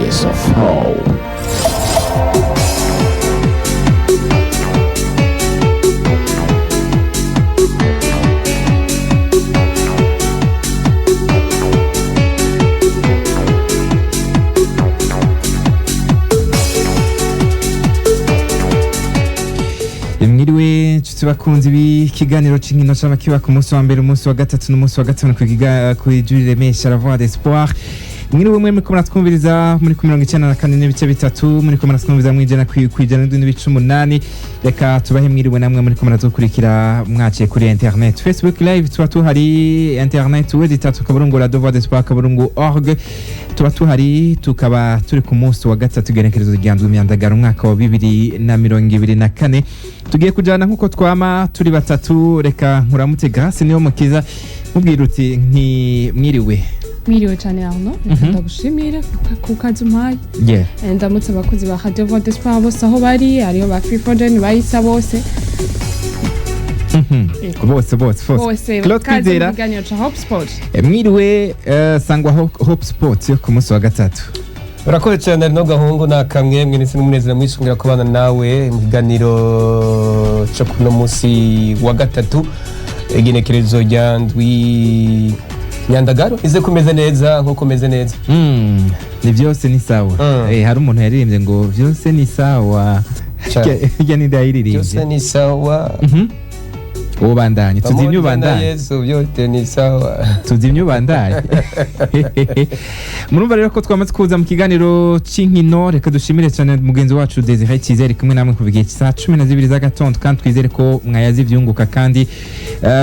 Voice of Hope. Mwiriwe nshuti bakunzi b'ikiganiro c'inkino c'amakiba ku munsi wa mbere, umunsi wa gatatu n'umunsi wa gatanu kw'ijwi riremesha La Voix d'Espoir. Mwiriwe mwe muriko muratwumviriza muri ku 94.3, muriko muratwumviriza mwijana 107.8. Reka tubahe mwiriwe namwe muriko muradukurikira mwaciye kuri internet, Facebook Live tuba tuhari, internet w3.lavoixdespoir.org tuba tuhari. Tukaba turi ku munsi wa gatatu, igenekerezo rya ndwi Myandagara, umwaka wa 2024. Tugiye kujana nk'uko twama turi batatu. Reka nkuramutse Grace niyo mukiza, mubwira uti nti mwiriwe. Mwiriwe cyane Arno, reka ndagushimire ku kazi umpaye. Ndamutse abakozi ba Radio Voix d'Espoir bose aho bari, hariho ba Free Foden bayisa bose. Yego. Bose bose bose. Bose Claude kaze mu Kwizera. kiganiro ca Hope Sport. Mwiriwe, sangwa Hope Sport yo ku munsi wa gatatu. Urakoze cyane no gahungu ni akamwemwe ndetse n'umunezero mwinshi ngira kubana nawe mu kiganiro cyo kuno munsi wa gatatu, igenekerezo rya ndwi Nyandagaro. Ize kumeze neza nk'uko umeze neza. Ni byose ni sawa. Hari umuntu yaririmbye ngo vyose ni sawa. Cyane. Hirya ni Byose ndayiririmbye. ni sawa. Ubandanye tuzimye Pamoja na ubandanye. Yesu vyote ni sawa. Tuzimye ubandanye. Murumva rero ko twamaze kuza mu kiganiro c'inkino. Reka dushimire cyane mugenzi wacu Desire Cyizere kumwe namwe kuva igihe cy'isaha 12 z'agatondo, kandi twizere ko mwayazi vyunguka kandi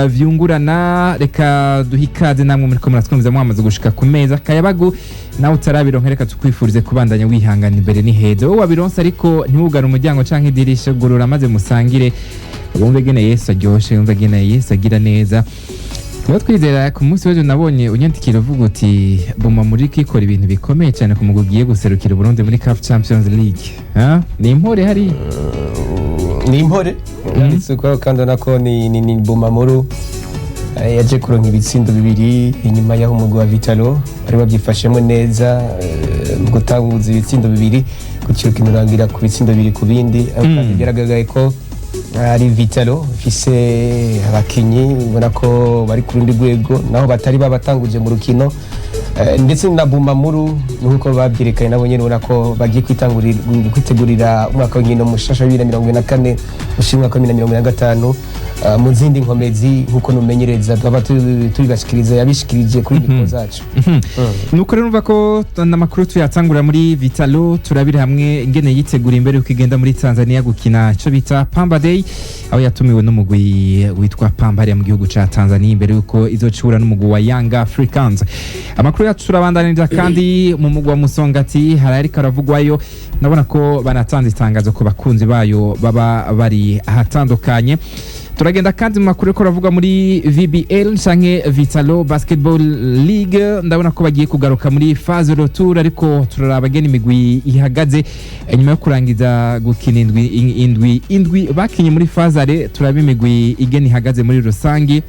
vyungurana. Reka duhe ikaze namwe muriko muratwumviza mwamaze gushika ku meza kayabagu. Nawe utarabironka, reka tukwifurize kubandanya wihangana, imbere ni heza. Wowe wabironse ariko ntiwugare umuryango canke idirisha, gurura maze musangire, wumve gene Yesu aryoshe, wumve gene Yesu agira neza. Tuba twizera ku munsi w'ejo nabonye unyandikira uvuga uti buma muri kikora ibintu bikomeye cyane ku mugwi ugiye guserukira Burundi muri CAF Champions League. Ha? Ni impore hari. Ni impore yanditse ko kandi ubona ko ni Bumamuru yaje kuronka ibitsindo bibiri inyuma y'aho umugwi wa Vitalo bari babyifashemo neza mu gutanguza ibitsindo bibiri, gutyo urukino rurangira ku bitsindo bibiri ku bindi. Ariko kandi byaragaragaye ko ari Vitalo ifise abakinyi ubona ko bari ku rundi rwego naho batari babatanguje mu rukino. Ndetse na Bumamuru nk'uko babyerekanye nabo nyene ubona ko bagiye kwitegurira umwaka w'inkino mushasha wa 2024 ushira umwaka wa 2025 mu zindi nkomezi nk'uko numenyereza twaba tubibashikiriza yabishikirije kuri mikoro zacu. Nuko rero urumva ko n'amakuru tuyatangura muri Vitalo, turabira hamwe ingene yitegura imbere yuko igenda muri Tanzania gukina ico bita Pamba Day, aho yatumiwe n'umugwi witwa Pamba hariya mu gihugu ca Tanzania imbere yuko izocura n'umugwi wa Young Africans. Amakuru yacu turabandaniriza kandi mu mugwi wa Musongati, hari ariko aravugwayo, ndabona ko banatanze itangazo ku bakunzi bayo baba bari ahatandukanye. Turagenda kandi mu makuru ariko aravuga muri VBL canke Vitalo Basketball League, ndabona ko bagiye kugaruka muri phase retour, ariko turaraba gene imigwi ihagaze nyuma yo kurangiza gukina indwi bakinye muri phase aller, turaba imigwi igene ihagaze muri rusangi.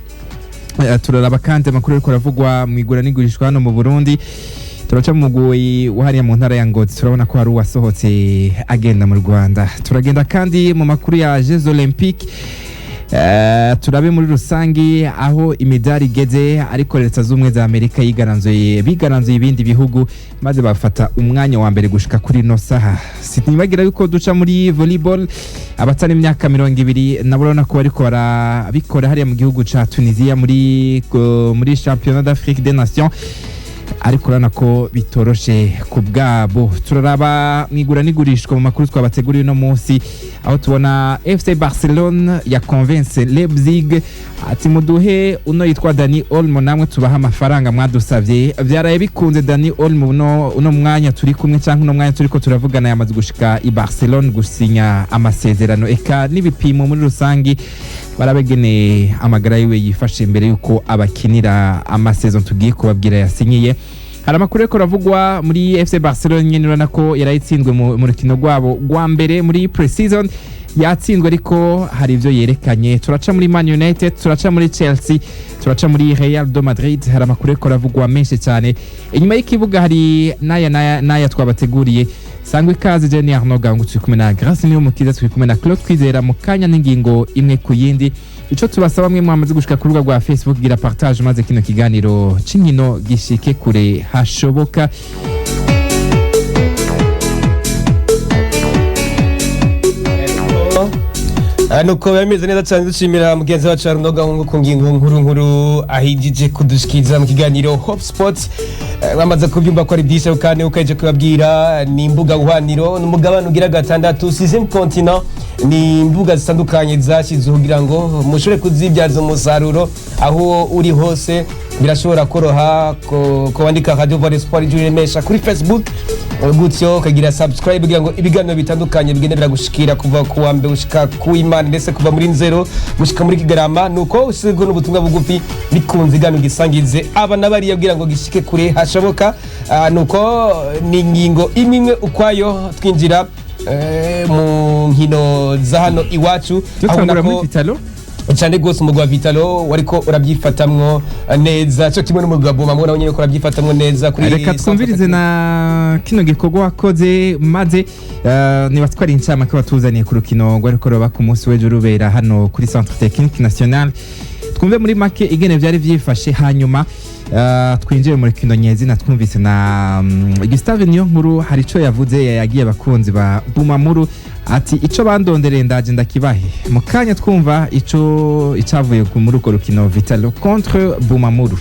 Turaraba kandi amakuru ariko aravugwa mu igura n'igurishwa hano mu Burundi. Turaca mu mugwi wahariya mu ntara ya Ngozi, turabona ko hari uwasohotse agenda mu Rwanda. Turagenda kandi mu makuru ya Jeux Olympiques, turabe muri rusangi aho imidari igeze, ariko Leta z'Ubumwe za Amerika yigaranzuye, bigaranzuye ibindi bihugu maze bafata umwanya wa mbere gushika kuri ino saha. Sinibagira yuko duca muri volleyball, abatari imyaka 20 nabo urabona ko bariko barabikora hariya mu gihugu ca Tunisia muri Championnat d'Afrique des Nations, ariko urabona ko bitoroshe ku bwabo. Turaraba mu igura n'igurishwa mu makuru twabateguriye uno munsi, aho tubona FC Barcelone ya convince Leipzig ati muduhe uno yitwa Dani Olmo namwe tubaha amafaranga mwadusavye. Vyaraye bikunze. Dani Olmo uno mwanya turi kumwe canke uno mwanya turiko turavugana yamaze gushika i Barcelone gusinya amasezerano eka n'ibipimo muri rusangi, barabegene amagara yiwe yifashe imbere yuko abakinira amasezo tugiye kubabwira yasinyiye. Hari amakuru ariko aravugwa muri FC Barcelone nyene, urabona ko yarayitsinzwe mu rukino rwabo rwa mbere muri pre-season. Yatsinzwe, ariko hari ivyo yerekanye. Turaca muri Man United, turaca muri Chelsea, turaca muri Real de Madrid. Hari amakuru ariko aravugwa menshi cyane inyuma y'ikibuga, hari n'aya n'aya n'aya twabateguriye. Sangwa ikaze, Jenny Arnaud Gangu, turi kumwe na Grace Niyo Mukiza, turi kumwe na Claude Kwizera. Mu kanya n'ingingo imwe ku yindi. Ico tubasaba mwe mwamaze gushika ku rubuga rwa Facebook, gira partage maze kino kiganiro c'inkino gishike kure hashoboka. Nuko biba bimeze neza cyane. Dushimira mugenzi wacu Arnaud Gahungu ku ngingo nkuru nkuru ahijije kudushikiriza mu kiganiro Hope Sports. Bamaze kubyumva ko ari byinshi, kandi ukaje kubabwira ni imbuga buhwaniro, ni umugabane ugira gatandatu, sixième continent. Ni imbuga zitandukanye zashyizweho kugira ngo mushobore kuzibyaza umusaruro aho uri hose. Birashobora koroha ko wandika Radio Voix Sport ijwi riremesha kuri Facebook, gutyo ukagira subscribe kugira ngo ibiganiro bitandukanye bigende biragushikira kuva ku wa mbere gushika ku Imana, ndetse kuva muri Nzero gushika muri Kigarama. Nuko usigo n'ubutumwa bugufi bikunze igano gisangize aba nabariya kugira ngo gishike kure hashoboka. Nuko ni ingingo imwe imwe ukwayo, twinjira mu nkino za hano iwacu, aho Dutangura ubona muri ko Vitalo. Cyane rwose, umugwi wa Vitalo wariko urabyifatamwo neza, cyo kimwe n'umugwi wa Boma nawe nyene ko urabyifatamwo neza kuri Reka twumvirize na kino gikorwa wakoze, maze niba twari incamake watuzaniye ku rukino rwariko ruba ku munsi w'ejo rubera hano kuri Centre Technique National. Twumve muri make ingene vyari vyifashe, hanyuma twinjire mu rukino nyezina. Twumvise na Gustave Niyo Nkuru, hari ico yavuze yagiye abakunzi ba Bumamuru, ati ico bandondereye ndaje ndakibahe. Mu kanya twumva ico icavuye muri urwo rukino Vitalo contre Bumamuru.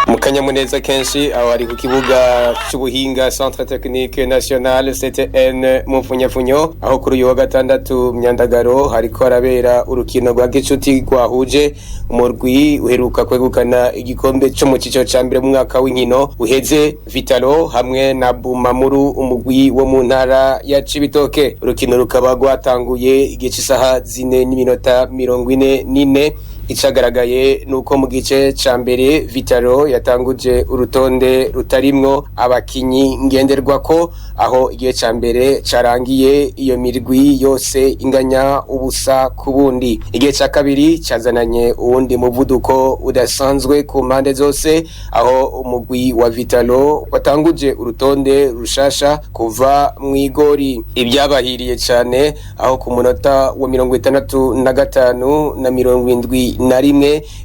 Mu kanyamuneza kenshi aho ari ku kibuga cy'ubuhinga, Centre Technique National CTN mu mfunyafunyo, aho kuri uyu wa gatandatu Myandagaro hariko harabera urukino rwa gicuti rwahuje umurwi uheruka kwegukana igikombe cyo mu ciciro ca mbere mu mwaka w'inkino uheze, Vitalo, hamwe na Bumamuru, umugwi wo mu ntara ya Cibitoke. Urukino rukaba rwatanguye igihe c'isaha 4:44. Icagaragaye nuko mu gice ca mbere Vitalo yatanguje urutonde rutarimwo abakinyi ngenderwako, aho igihe ca mbere carangiye iyo mirwi yose inganya ubusa ku bundi. Igihe ca kabiri cazananye uwundi muvuduko udasanzwe ku mpande zose, aho umugwi wa Vitalo watanguje urutonde rushasha kuva mw'igori. Ibyabahiriye cane aho ku munota wa 65 na 71,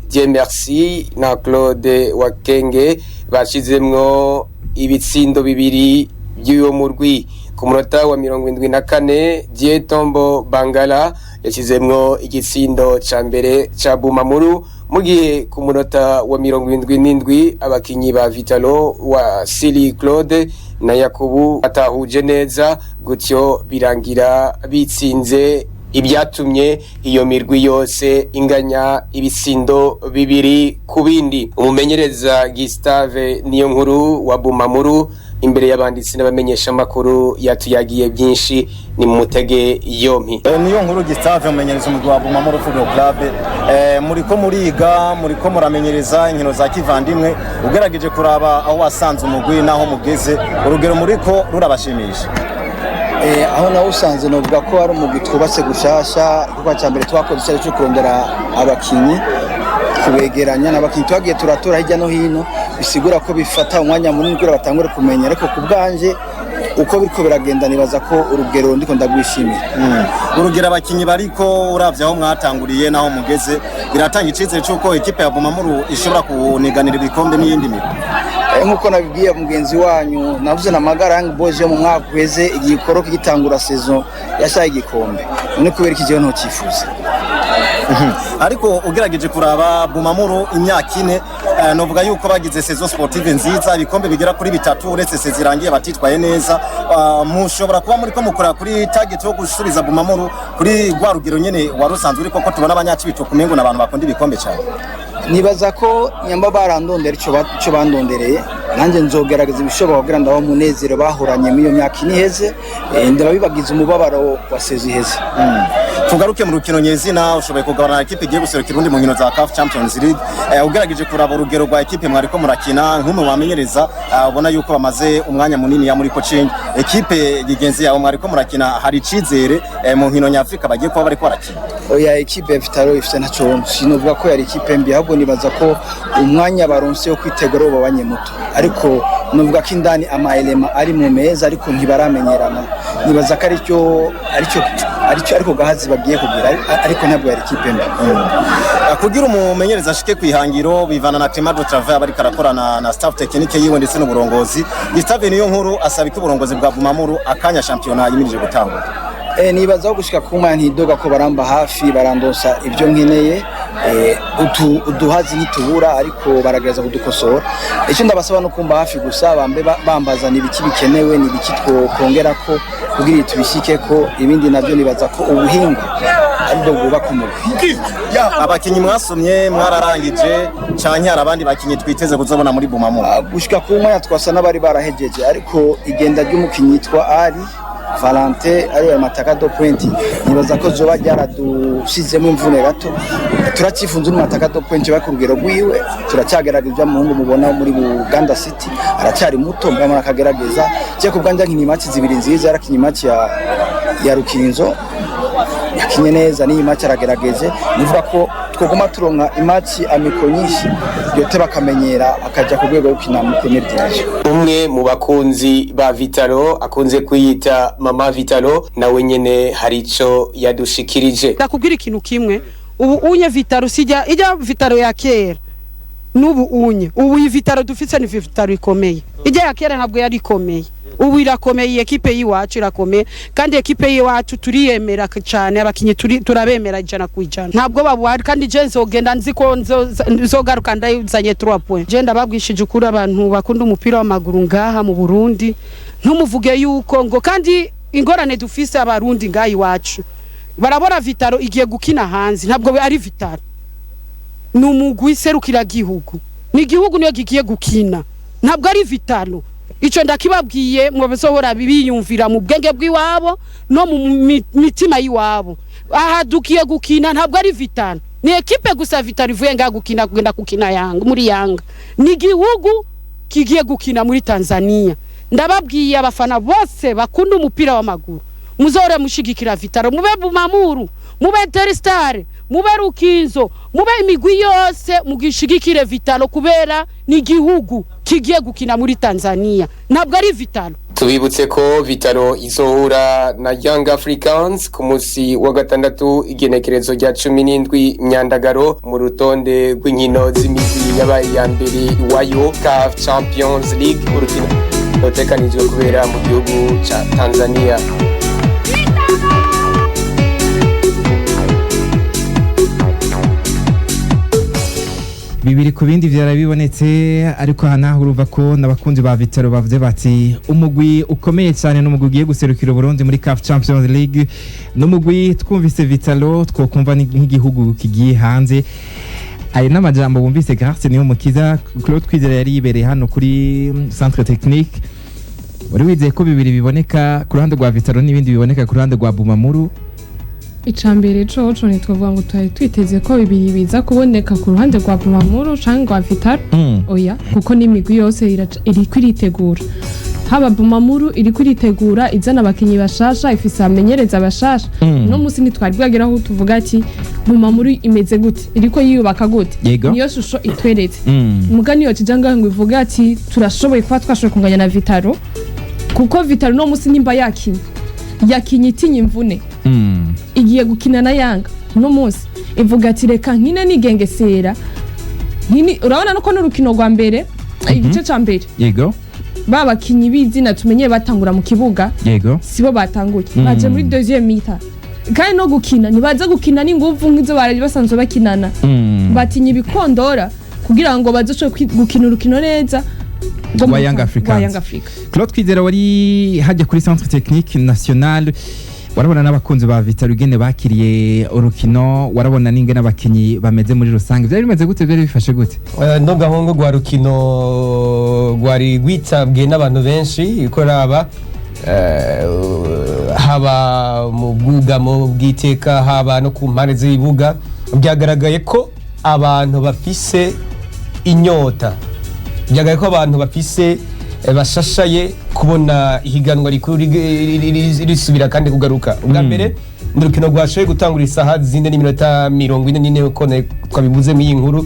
Dieu Merci na Claude Wakenge bashizemwo ibitsindo bibiri by'uwo murwi. Ku munota wa 74, Dieu Tombo Bangala yashizemwo igitsindo ca mbere ca Bumamuru, mu gihe ku munota wa 77 abakinyi ba Vitalo wa Sili Claude na Yakubu batahuje neza, gutyo birangira bitsinze, ibyatumye iyo mirwi yose inganya ibisindo bibiri ku bindi. Umumenyereza Gustave Niyo Nkuru wa Bumamuru imbere y'abanditsi n'abamenyeshamakuru yatuyagiye byinshi, ni mu mutege yompi. Niyo Nkuru Gustave, umumenyereza umugwi wa Bumamuru Football Club, muriko muriga, muriko muramenyereza inkino za kivandimwe. Ugerageje kuraba aho wasanze umugwi n'aho mugeze, urugero muriko rurabashimisha? Aho nawe usanze novuga ko ari umugwi twubatse gushasha, kuko cya mbere twakoze cyari cyo kurondera abakinyi, kubegeranya n'abakinyi twagiye turatora hirya no hino, bisigura ko bifata umwanya munini kugira batangure kumenya. Ariko ku bwanje, uko biriko biragenda, nibaza ko urugero ndiko ndagwishimira. Urugero abakinyi bariko, uravye aho mwatanguriye n'aho mugeze, biratanga icizere c'uko ekipe ya Bumamuru ishobora kuniganira ibikombe n'iyindi migwi? Nk'uko nabibwiye mugenzi wanyu, navuze na Magara Young Boys yo mu mwaka uheze, igihe ikoroka igitangura saison yashaye igikombe. None kubera iki jewe ntocyifuza? Ariko ugerageje kuraba Bumamuru imyaka 4, novuga yuko bagize saison sportive nziza, ibikombe bigera kuri bitatu, uretse saison irangiye batitwaye neza. Mushobora kuba muriko mukora kuri target yo gusubiza Bumamuru kuri rwa rugero nyene wari usanzwe uriko, ko tubona abanyacibitoke umengo n'abantu bakunda ibikombe cyane? Nibaza ko nyamba barandondera ico bandondereye. Nanjye nzogerageza ibishoboka kugira ndabahe umunezero bahoranye muri iyo myaka 4 iheze, ndababibagiza umubabaro wa saison iheze. Tugaruke mu rukino nyezina. Ushoboye kugabana ekipe igiye guserukira urundi mu nkino za CAF Champions League. Ugerageje kuraba urugero rwa ekipe mwariko murakina, nk'umwe wamenyereza, ubona yuko bamaze umwanya munini ya muri coaching, ekipe yigenzi yawe mwariko murakina, hari icizere mu nkino nyafrika bagiye kuba bariko barakina? Oya, ekipe ya Vitalo ifite ntaco sinovuga ko yari ekipe mbi, ahubwo nibaza ko umwanya baronse wo kwitegura babanye muto, ariko novuga ko indani ama éléments ari mu meza, ariko ntibaramenyerana. Nibaza ko aricyo ariko gahazi bagiye kugira, ariko ntabwo yari ekipe mbi. Kugira umumenyereza ashike kwihangiro bivana na climat de travail aba ariko arakorana na staff technique yiwe ndetse n'uburongozi. Gustave niyo nkuru asaba ko uburongozi bwa Bumamuru akanya shampiyona yimirije gutangura. Nibaza ko gushika ku mwanya ntidoga ko baramba hafi, barandonsa ibyo nkeneye. Uduhazi ntitubura, ariko baragerageza kudukosora. Icyo ndabasaba no kumba hafi gusa, bambe bambaza ni ibiki bikenewe, ni ibiki twokongera ko kugira tubishike ko. Ibindi navyo nibaza ko ubuhinga aribwo bwubaka umugwi. Abakinyi mwasomye mwararangije, canke hari abandi bakinyi twiteze kuzobona muri Bumamuru? Gushika ku mwanya twasa n'abari barahejeje, ariko igenda ry'umukinyi yitwa Ari Valente, ariwe mataka de pointe, nibaza ko zoba ryaradushizemo imvune gato. Turacyifunze n'umataka de pointe bari ku rugero rwiwe. Turacyagerageza muhungu mubona muri Buganda City, aracyari muto, mbona akagerageza. Je ku bwanjye nkini match zibiri nziza yarakinye, match ya Rukinzo yakinye neza, n'iyi match aragerageje. Nivuga ko twoguma turonka i match amicaux nyinshi, yote bakamenyera akaja ku rwego rwo gukina mu Premier Division. Umwe mu bakunzi ba Vitalo akunze kwiyita Mama Vitalo nawe nyene hari ico yadushikirije. Ndakubwira ikintu kimwe: ubu unye Vitalo sijya ijya Vitalo ya kera n'ubu unye. Ubu iyi Vitalo dufite ni Vitalo ikomeye. Ijya ya kera ntabwo yari ikomeye, ubu irakomeye. Iyi ekipe y'iwacu irakomeye, kandi ekipe y'iwacu turiyemera cyane. Abakinnyi turabemera 100%, ntabwo babuhari. Kandi je nzogenda nzi ko nzogaruka ndazanye 3 points. Je ndababwishije ukuri, abantu bakunda umupira w'amaguru ngaha mu Burundi, ntumuvuge yuko ngo kandi ingorane dufise abarundi ngaha iwacu, barabona Vitalo igiye gukina hanze. Ntabwo ari Vitalo, ni umugwi serukiragihugu, ni igihugu niyo kigiye gukina, ntabwo ari Vitalo. Icyo ndakibabwiye, mubazohora biyumvira mu bwenge bw'iwabo no mu mitima y'iwabo. Aha dukiye gukina ntabwo ari Vitalo, ni ekipe gusa Vitalo ivuye ngaha gukina, kugenda gukina Yanga muri Yanga, ni igihugu kigiye gukina muri Tanzania. Ndababwiye abafana bose bakunda umupira w'amaguru, muzore mushigikira Vitalo, mube Bumamuru, mube Interstar, mube Rukinzo, mube imigwi yose, mugishigikire Vitalo kubera ni igihugu kigiye gukina muri Tanzania, ntabwo ari Vitalo. Tubibutse ko Vitalo izohura na Young Africans ku munsi wa gatandatu, igenekerezo rya 17 Myandagaro, mu rutonde rw'inkino z'imigwi yabaye iya mbere iwayo, CAF Champions League, urukino rutekanijwe kubera mu gihugu ca Tanzania. Bibiri ku bindi byarabibonetse, ariko aha naho urumva ko n'abakunzi ba Vitalo bavuze bati umugwi ukomeye cyane n'umugwi ugiye guserukira Burundi muri CAF Champions League, n'umugwi twumvise Vitalo twokumva ni nk'igihugu kigiye hanze. Ayo n'amajambo wumvise Grace niyo mukiza. Claude Kwizera yari yibereye hano kuri centre technique. Wari wizeye ko bibiri biboneka ku ruhande rwa Vitalo n'ibindi biboneka ku ruhande rwa Bumamuru? Icambere coco ntitwavuga ngo twari twiteze ko bibiri biza kuboneka ku ruhande rwa Bumamuru canke rwa Vitalo. Oya, kuko n'imigwi yose iriko iritegura. Haba Bumamuru iriko iritegura, izana abakinyi bashasha, ifise abamenyereza bashasha. Uno musi ntitwari bwagera aho tuvuga ati Bumamuru imeze gute, iriko yiyubaka gute. Niyo shusho itweretse. Muga niyo kija ngaho ngo ivuge ati turashoboye kuba twashoboye kunganya na Vitalo, kuko Vitalo no musi nimba yakinye, yakinye itinya imvune. Igiye gukina na Yanga uno munsi, ivuga ati reka nkine nigengesera nkini. Urabona nuko n'urukino rwa mbere, igice ca mbere, ba bakinyi b'izina tumenye batangura mu kibuga sibo batanguye. Baje muri deuxième mi-temps, kandi no gukina ntibaza gukina n'inguvu nk'izo bari basanzwe bakinana. Batinya ibikondora kugira ngo bazoshobore gukina urukino neza rwo Rwa Young Africans. Rwa Young Africa. Claude Kwizera wari hajya kuri Centre Technique National, warabona n'abakunzi ba Vitalo ingene bakiriye urukino, warabona n'ingene abakinyi bameze muri rusange. Byari bimeze gute? Byari bifashe gute? No gahungu rwa rukino. rwari rwitabwe n'abantu benshi, uko raba haba mu bwugamo bw'iteka, haba no ku mpande z'ibibuga, byagaragaye ko abantu bafise inyota, byagaragaye ko abantu bafise bashashaye kubona ihiganwa rikuru risubira kandi kugaruka. Ubwa mbere ni urukino rwashoboye gutangura isaha 4:44, uko twabivuze muri iyi nkuru.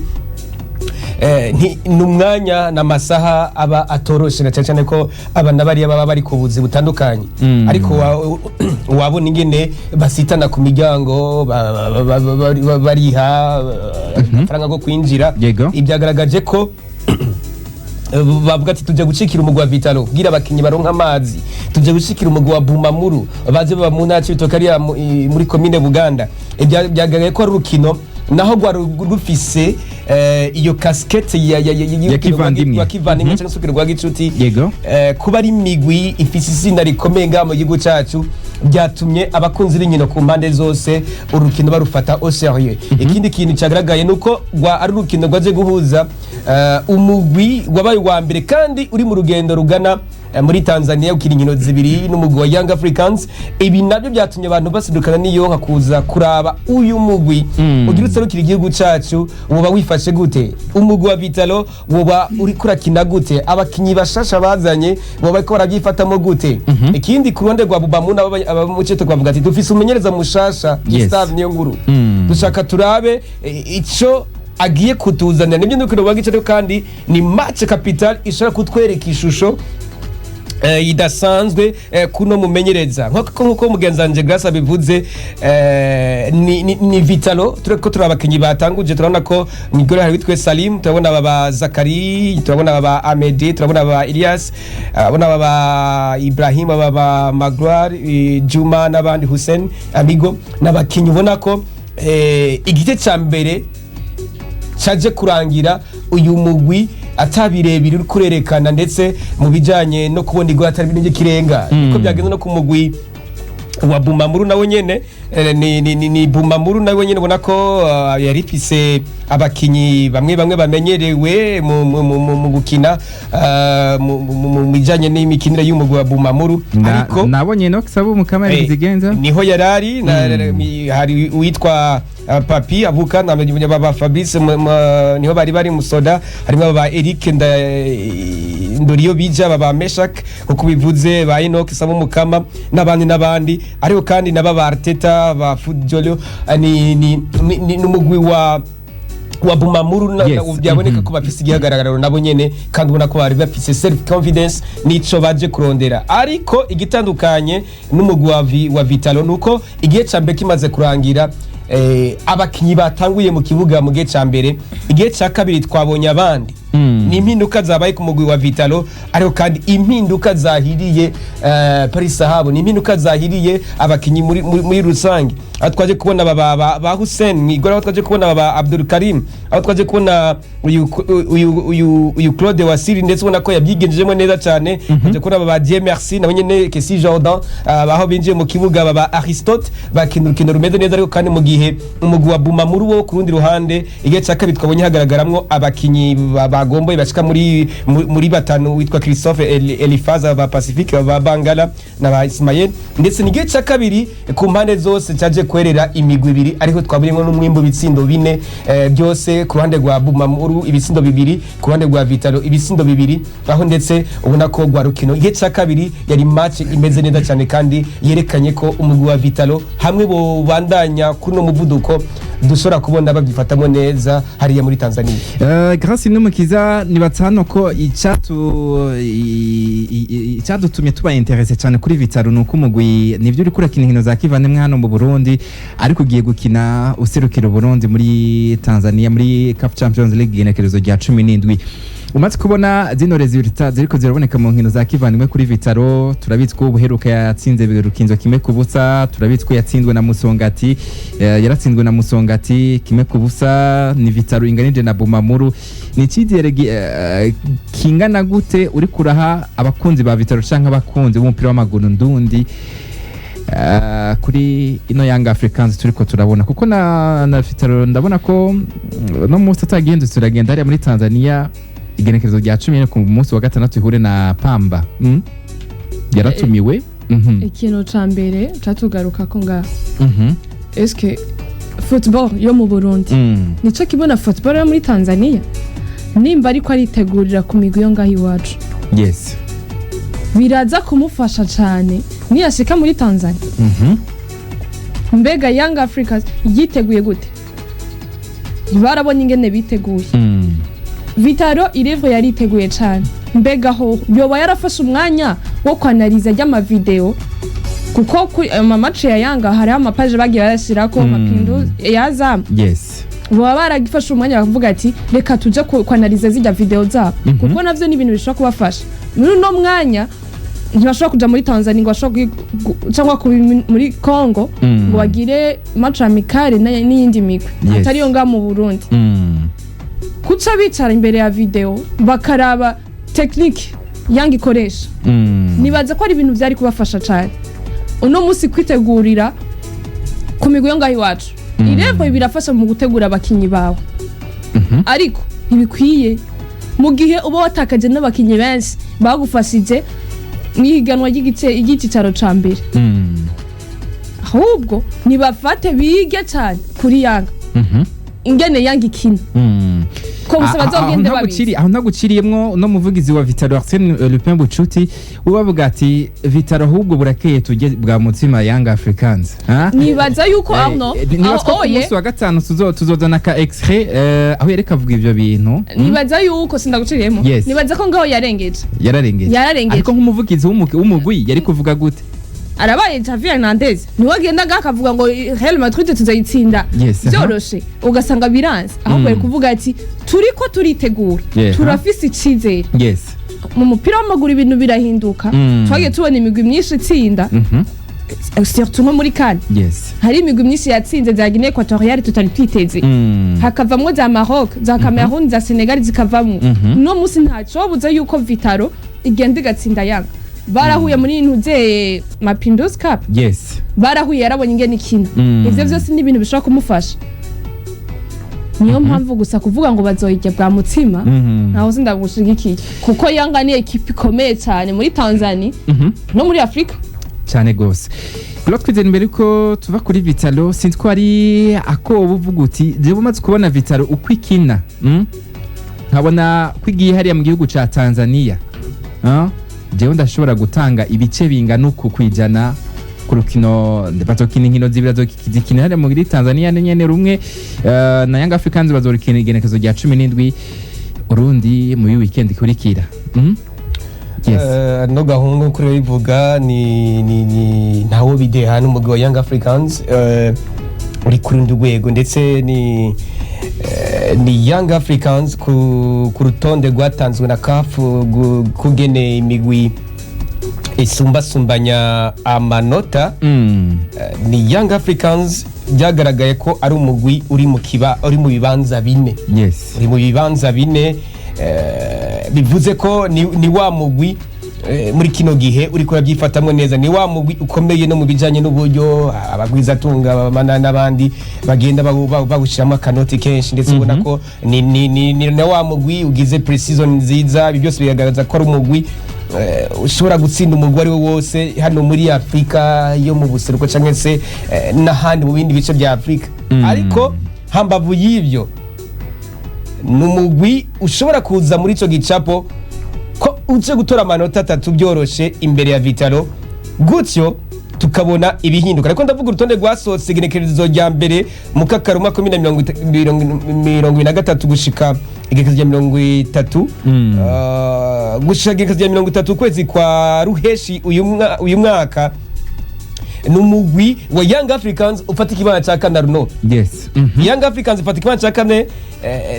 Ni umwanya n'amasaha aba atoroshe, na cyane cyane ko abana bariya baba bari ku buzi butandukanye, ariko wabona ingene basitana ku miryango bariha amafaranga yo kwinjira. Ibyagaragaje ko bavuga ati tujya gucikira umugwi wa Vitalo kugira abakinyi baronka amazi, tujya gushikira umugwi wa Bumamuru baze baba mu ntara c'Ibitoke hariya muri komine Buganda. Byagaragaye ko ari urukino naho rwari rufise iyo casquette Ya kivandimwe. Rwa kivandimwe cyangwa se urukino rwa gicuti. Kuba ari imigwi ifise izina rikomeye ngaha mu gihugu cacu byatumye abakunzi b'inkino ku mpande zose urukino barufata au sérieux. Ikindi kintu cyagaragaye ni uko rwa ari urukino rwaje guhuza umugwi wabaye uwa mbere kandi uri mu rugendo rugana muri Tanzania gukina inkino zibiri n'umugwi wa Young Africans. Ibi nabyo byatumye abantu basidukana n'iyo kuza kuraba uyu mugwi ugira userukira igihugu cacu woba wifashe gute, umugwi wa Vitalo woba uriko urakina gute, abakinyi bashasha bazanye boba bariko barabyifatamo gute. Ikindi, ku ruhande rwa Bubamu nabo abamuce twavuga ati dufise umumenyereza mushasha, Gustave Niyonkuru, dushaka turabe ico agiye kutuzanira. Nibyo ndukino rwa gice, kandi ni match capital ishobora kutwereka ishusho idasanzwe kuno mumenyereza. Nkuko mugenzi wanje Grace abivuze, ni Vitalo turiko turi abakinyi batanguje, turabona ko mwigore hari witwe Salim, turabona aba ba Zakari, turabona aba ba Amede, turabona aba ba Elias, turabona aba ba Ibrahim, aba ba Magloire, Juma n'abandi, Hussein Amigo, n'abakinyi ubona ko igice ca mbere caje kurangira uyu mugwi atabirebire uri kurerekana, ndetse mu bijanye no kubona igwa atari ibintu by'ikirenga. Niko byagenze no ku mugwi wa Bumamuru nawe nyene, ni Bumamuru nawe nyene ubona ko yari ifise abakinyi bamwe bamwe bamenyerewe mu gukina mu bijanye n'imikinire y'umugwi wa Bumamuru. Ariko nabonye Enoch Sabu Mukama zigenza. Niho yarari hari uwitwa Papi avuka na baba Fabrice niho bari bari musoda, harimo baba Eric Ndoriyo bija, baba Meshak uko bivuze, ba Enoch Sabu Mukama n'abandi n'abandi, ariko kandi naba ba Arteta, ba Fujolio, ni n'umugwi wa Bumamuru byaboneka ko bafise igihagararo nabo nyene, kandi ubona ko bari bafise self confidence nico baje kurondera. Ariko igitandukanye n'umugwi wa Vitalo nuko igihe ca mbere kimaze kurangira, abakinyi batanguye mu kibuga mu gihe ca mbere, igihe ca kabiri twabonye abandi. Ni impinduka zabaye ku mugwi wa Vitalo, ariko kandi impinduka zahiriye Paris Sahabo, ni impinduka zahiriye abakinyi muri rusange, aho twaje kubona ba Hussein Mwigora, aho twaje kubona ba Abdul Karim, aho twaje kubona uyu Claude Wasiri, ndetse ubona ko yabyigenjejemo neza cyane. Twaje kubona ba Dieu Merci nabo nyene, Kesi Jordan, aho binjiye mu kibuga ba Aristote bakina urukino rumeze neza. Ariko kandi mu gihe umugwi wa Bumamuru wo ku rundi ruhande, igihe cya kabiri twabonye hagaragaramo abakinyi bagomboye bashika muri batanu, witwa Christophe Elifaza, ba Pacifique, ba Bangala na ba Ismael, ndetse ni igihe cya kabiri ku mpande zose cyaje kwerera imigwi ibiri, ariko twabonyemo n'umwimbu ibitsindo bine, byose ku ruhande rwa Bumamuru ibitsindo bibiri, ku ruhande rwa Vitalo ibitsindo bibiri, aho ndetse ubona ko rwa rukino igihe cya kabiri yari match imeze neza cyane, kandi yerekanye ko umugwi wa Vitalo hamwe bobandanya kuno muvuduko dushobora kubona babyifatamo neza hariya muri Tanzania. Grace Numukiza, nibatse hano ko icyadutumye tuba intéressé cyane kuri Vitalo nuko umugwi nivyo uri kurakina inkino za kivandimwe hano mu Burundi, ariko ugiye gukina userukira Burundi muri Tanzania muri CAF Champions League igenekerezo rya 17. Umaze kubona zino résultats ziriko ziraboneka mu nkino za kivandimwe kuri Vitalo, turabizi ko ubuheruka yatsinze Rukinzo 1-0, turabizi ko yatsinzwe na Musongati, yaratsinzwe na Musongati 1-0. Ni Vitalo inganije na Bumamuru, ni icyizere kingana gute uri kuraha abakunzi ba Vitalo canke abakunzi b'umupira w'amaguru ndundi kuri ino Young Africans turiko turabona? Kuko na Vitalo ndabona ko no munsi atagihindutse turagenda hariya muri Tanzania. Igenekerezo rya 10 ku munsi wa gatandatu ihure na Pamba. Yaratumiwe. Ikintu ca mbere catugaruka ko ngaha, eske football yo mu Burundi nico kibona football yo muri Tanzania? Nimba ariko aritegurira ku migwi yo ngaho iwacu, biraza kumufasha cane niyashika muri Tanzania. Mbega Young Africans yiteguye gute? Barabonye ingene biteguye. Vital'O irevre yariteguye cane. Mbega ho yoba yarafashe umwanya wo kwanariza ry'amavideo? Kuko kuri ayo ma match ya Yanga hariho ama page bagiye barashirako Mapinduzi ya Azam. Baba baragifashe umwanya bakavuga ati reka tuje kwanariza zirya video zabo, kuko navyo ni ibintu bishobora kubafasha muri uno mwanya. Ntibashobora kuja muri Tanzania ngo bashobora cyangwa muri Congo ngo bagire match amicale n'iyindi migwi atari yo ngaha mu Burundi. Kuca bicara imbere ya video bakaraba technique Yanga ikoresha, nibaza ko ari ibintu byari kubafasha cyane uno munsi kwitegurira ku migwi yo ngaho iwacu. Irembo birafasha mu gutegura abakinyi bawe, ariko ntibikwiye mu gihe uba watakaje n'abakinyi benshi bagufashije mu ihiganwa ry'igice ry'icicaro ca mbere. Ahubwo nibafate bige cyane kuri Yanga, ingene Yanga ikina, ko gusa bazogende babizi. Aho ntaguciriyemwo, uno muvugizi wa Vital'O, Arsène Lupin Bucuti, we bavuga ati Vital'O ahubwo burakeye tujye bwa mutsima Young Africans. Ha? Nibaza yuko Arno Nibaza ko aho ku oye munsi wa gatanu tuzozana ka extrait aho yereka avuga ivyo bintu. Nibaza yuko sindaguciriyemo. Nibaza ko ngaho yarengeje. Yararengeje. Yararengeje. Ariko nk'umuvugizi w'umugwi yari kuvuga gute? Arabaye Xavi Hernandez, niwe agenda ngaho akavuga ngo Real Madrid tuzayitsinda byoroshe, ugasanga biranze. Ahubwo ari kuvuga ati turiko turitegura, turafise icizere. Mu mupira w'amaguru ibintu birahinduka. Twagiye tubona imigwi myinshi itsinda, surtout nko muri CAN. Hari imigwi myinshi yatsinze za Guinée Equatoriale tutari twiteze, hakavamwo za Maroc, za Cameroon, za Senegal zikavamwo. No musi ntacobuza yuko Vital'O igenda igatsinda Yanga. Barahuye muri ntuze Mapinduzi Cup. Barahuye, yarabonye ingene ikina. Ivyo vyose ni ibintu bishobora kumufasha. Niyo mpamvu gusa kuvuga ngo bazoyirya bwa mutsima, ntaho sindagushigikiye, kuko Yanga ni ekipe ikomeye cyane muri Tanzania no muri Afurika. Cyane gose. Claude Twizere, imbere ko tuva kuri Vital'O, sinzi ko ari akoba uvuga uti jewe umaze kubona Vital'O uko ikina, Nkabona ko igiye hariya mu gihugu ca Tanzania. Ah? Jewe ndashobora gutanga ibice bingana uku kwijana ku rukino bazokina. Inkino zibiri bazokina hariya muri Tanzania nyene, rumwe na Young Africans bazorikina igenekezo rya 17, urundi muri weekend ikurikira. Yes. No gahungu kuri bivuga ni ntawo bideha n'umugwi wa Young Africans uri ku rundi rwego, ndetse ni Young Africans ku rutonde rwatanzwe na CAF kugene imigwi isumbasumbanya amanota. Ni Young Africans byagaragaye ko ari umugwi uri mu bibanza bine. Uri mu bibanza bine, bivuze ko ni wa mugwi muri kino gihe uriko urabyifatamwo neza, ni wa mugwi ukomeye no mu bijanye n'uburyo abagwizatunga n'abandi bagenda bawushiramo akanoti kenshi, ndetse ubona ko ni na wa mugwi ugize pre-season nziza. Ibi byose bigaragaza ko ari umugwi ushobora gutsinda umugwi ari wo wose hano muri Afurika yo mu buseruko cyangwa se n'ahandi mu bindi bice bya Afurika. Ariko hambavu y'ibyo, ni umugwi ushobora kuza muri icyo gicapo ko uje gutora amanota atatu byoroshe imbere ya Vital'O, gutyo tukabona ibihinduka. Ariko ndavuga urutonde rwasohotse igenekerezo rya mbere mu kakaruma 2023 gushika igenekerezo rya 30, gushika igenekerezo rya 30 ukwezi kwa ruheshi uyu mwaka. Ni umugwi wa Young Africans ufata ikibanza cya kane, Arnaud. Young Africans ifata ikibanza cya kane